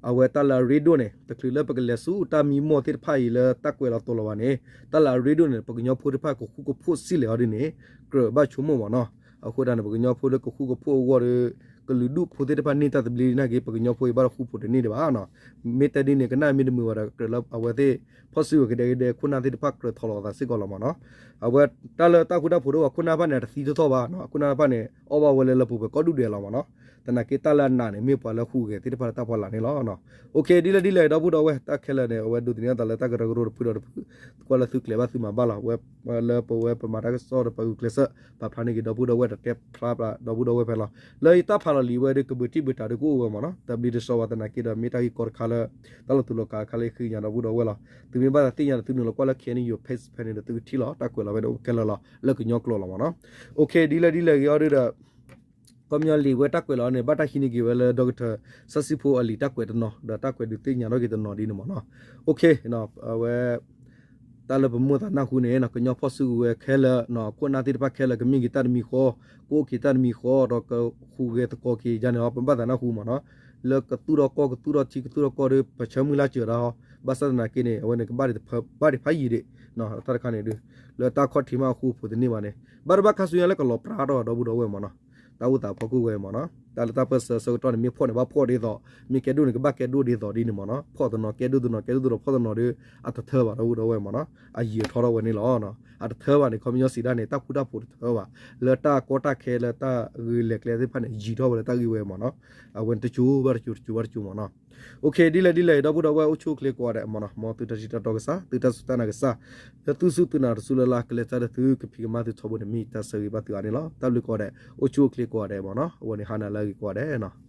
အဝဲတၢ်လၢအရ့ဒိၣ်န့ၣ် တချုးလၢပကလဲၤဆူတၢ်မံမီၢ်သ့ၣ်တဖၣ်အံၤလၢတၢ်ကွဲးလီၤတိာ်လီၤဘၣ်န့ၣ် တၢ်လၢအရ့ဒိၣ်န့ၣ် ပကညီဖိသ့ၣ်တဖၣ်ကဃူကဖိးစံၣ်လဲၤအီၤဒ်န့ၣ် ကြၢးဘၣ်ဆိကမိၣ်မ့ၢ်နီၤ. အဃိဒၣ်န့ၣ် ပကညီဖိလၢကဃူကဖိးအဂီၢ်ဒီး ကလုာ်ဒူၣ်ဖိသ့ၣ်တဖၣ်န့ၢ်တၢ်သဘျ့နာ်က့ ပကညီဖိအံၤဘၣ်တဃူဖိးတန့ၢ်ဒံးဘၣ်နီၤ. မ့ၢ်တဲဒ်န့ၣ် ကနၣ်မ့ၢ်တမုာ်ဘၣ်ဒီး ကြၢးလၢအဝဲသ့ၣ် ဖီၣ်စုကဝဲၤကဒဲကဒဲ ခိၣ်နၢ်သ့ၣ်တဖၣ်ကြၢးထီၣ်လီၤအသးစ့ၢ်ကီးလီၤမ့ၢ်နီၤ. အဝဲတၢ်လၢတၢ်ဃူတၢ်ဖိးဒီးပှၤခိၣ်နၢ်တဖၣ်န့ၣ် အတသံထီၣ်ထီၣ်ဘၣ်နီၤ. အခိၣ်နၢ်တဖၣ်န့ၣ် အီၣ်ဘၣ်ဝဲလၢလၢပူၤကွံာ်ကိးဒူၣ်ဒဲးလီၤမ့ၢ်နီၤ. သနာ်က့တၢ်လၢအနာ်န့ၣ် မ့ၢ်ပှၤလၢဃူဂဲၤသ့ၣ်တဖၣ်လၢတၢ်ဖီလာ်န့ၣ်လီၤ. အိၣ်ခ့ ဒ်လဲၣ်ဒ်လဲၣ် ဒီပုၢ်ဒီဝဲၢ် တၢ်ခဲလၢာ်န့ၣ် အဝဲဒိးသန့ၤ အသးလၢတၢ်ကရၢကရိတဖုဒီးတဖု ကွၢ်လၢသုကျဲၤဘၣ်သုမၤဘၣ်လီၤ. ဝဲလၢပဝဲပမၤတၢ်ကစီၣ်ဒီးပဂုာ်ကျဲးစၢး ပာ်ဖျါန့ၢ်က့ၤဒီပုၢ်ဒီဝဲၢ် တတဲဖျါဒီပုၢ်ဒီဝဲၢ်ဖဲလီၤ. လၢယတၢ်ဖးလီၤလံာ်ဝဲဒီး ကဘုးတံၢ်ဘုးတၢ်ဒီးကအိၣ်ဝဲမ့ၢ်နီၤ. တၢ်ဘျ့တဆှီဘၣ်သနာ်က့ဒီး မ့ၢ်တၢ်ဂ့ၢ်ကီတခါလၢ တၢ်လီၤတူာ်လီၤကာ်တခါလၢယဃ့ကညးဒီပုၢ်ဒီဝဲၢ်လီၤ. သုမ့ၢ်ဘၣ်သးသ့ၣ်ညါဒီး သုနုာ်လီၤကွၢ်လၢ KNU page ဖဲန့ၣ်ဒီး သုကထံၣ်လီၤ. တၢ်ကွဲးလီၤဝဲဒီးအိၣ်ခဲလၢာ်လီၤ လၢကညီကျိာ်လီၤမ့ၢ်နီၤ. အိၣ်ခ့ ဒ်လဲၣ်ဒ်လဲၣ်ဂ့ၤအီၤဒီး ခီပညီလံာ်ဝဲတၢ်ကွဲးလီၤန့ၣ် ဘၣ်တၢ်ဟံးန့ၢ်က့ၤဝဲလၢ ဒီကထၢၣ် စၢ်စံဖိအလံာ်တၢ်ကွဲးတနီၤ ဒီးတၢ်ကွဲးဒုးသ့ၣ်ညါထီၣ်က့ၤတနီၤဒ်န့ၣ်မ့ၢ်နီၤ. အိၣ်ခ့ အဝဲ တၢ်လၢပမိၣ်သးနၢ်ဟူန့ၣ် ကညီဖီၣ်စုကဝဲၤခဲလၢာ် ခိၣ်နၢ်သ့ၣ်တဖၣ်ခဲလၢာ် ကမ့ၢ်က့ၤတၢ်တမံၤဃီ ကအိၣ်က့ၤတၢ်တမံၤဃီ ဒီးကဟူးဂဲၤသကိးက့ၤယါန့ၣ်လီၤ ပဘၣ်သးနၢ်ဟူမ့ၢ်နီၤ. လၢကသူၣ်ထီၣ်ကီၢ် ကသူၣ်ထီၣ်ထံ ကသူၣ်ထီၣ်ကီၢ်ဒီး ပဆၢမုၢ်လၢ်စၢၤတၢ်ဟီ ဘၣ်ဆၣ်သနာ်က့န့ၣ် အဝဲန့ၣ်ကဘၣ်ဒံးတဖၣ် ဘၣ်ဒံးဖးယံာ်ဒံး တၢ်တခါန့ၣ်ဒုး လၢတၢ်ခီၣ်ထံးမးအဃူအဖိးတန့ၢ်ဘၣ်န့ၣ် ဘၣ်တဘၣ်ခါဆူညါလၢကလီၤပြါထီၣ်ဒီပုၢ်ဒီဝဲၢ်မ့ၢ်နီၤ. တၢ်အိၣ်သးဖီခိၣ်ဝဲမ့ၢ်နီၤ. တၢ်လၢတၢ်ပၢၢ်ဆၢဆၢကတီၢ်န့ၣ် မ့ၢ်ဖီၣ်န့ၣ် ဘၣ်ဖီၣ်ဒ်သိး မ့ၢ်ကဲဒိၣ်န့ၣ် ကဘၣ်ကဲဒိၣ်ဒ်သိးဒ်န့ၣ်မ့ၢ်နီၤ. ဖီၣ်တနီၤကဲဒိၣ်တနီၤ ကဲဒိၣ်တနီၤဖီၣ်တနီၤဒီး အတထၢဘၣ်ဒီပုၢ်ဒီဝဲၢ်မ့ၢ်နီၤ. အယံာ်ထီၣ်ထီၣ်ဝဲန့ၣ်လီၤ. အတထၢဘၣ်န့ၣ် ခီပညီစံးဒၣ်န့ၣ် တၢ်ဃူတၢ်ဖိးတထၢဘၣ် လၢတၢ်ကီတၢ်ခဲလၢတၢ်ဂ့ၢ်လဲၤကျဲသ့ၣ်တဖၣ်န့ၣ် ယံာ်ထီၣ်ဝဲလၢတၢ်ဂ့ၢ်ဝဲမ့ၢ်နီၤ. အဝဲန့ၣ်တစိၤဘၣ်တစိၤ တစိၤဘၣ်တစိၤမ့ၢ်နီၤ. အိၣ်ခ့ ဒ်လဲၣ်ဒ်လဲၣ် ဒီပုၢ်ဒီဝဲၢ် အိၣ်ဆူၣ်အိၣ်ချ့ကိးဂၤဒဲးမ့ၢ်နီၤ. မ်သုတၢ်စံးတၢ်တီကစၢ် သုတၢ်စူၢ်တၢ်နာ်ကစၢ် လၢသုစူၢ်သုနာ်တစူၢ်လၢ်လၢ် ကလဲၤတၢ်ဒီးသု ကဖံးကမၤသုထီဘိန့ၣ် မ့ၢ်တၢ်ဆၢဂ့ၤဘၣ်သုအါန့ၣ်လီၤ. တၢ်ဘျုးကိးဂၤဒဲး အိၣ်ဆူၣ်အိၣ်ချ့ကိးဂၤဒဲးမ့ၢ်နီၤ. အဝဲန့ၣ်ဟါနၤလၢအဂ့ၤကိးဂၤဒဲးနီၤ.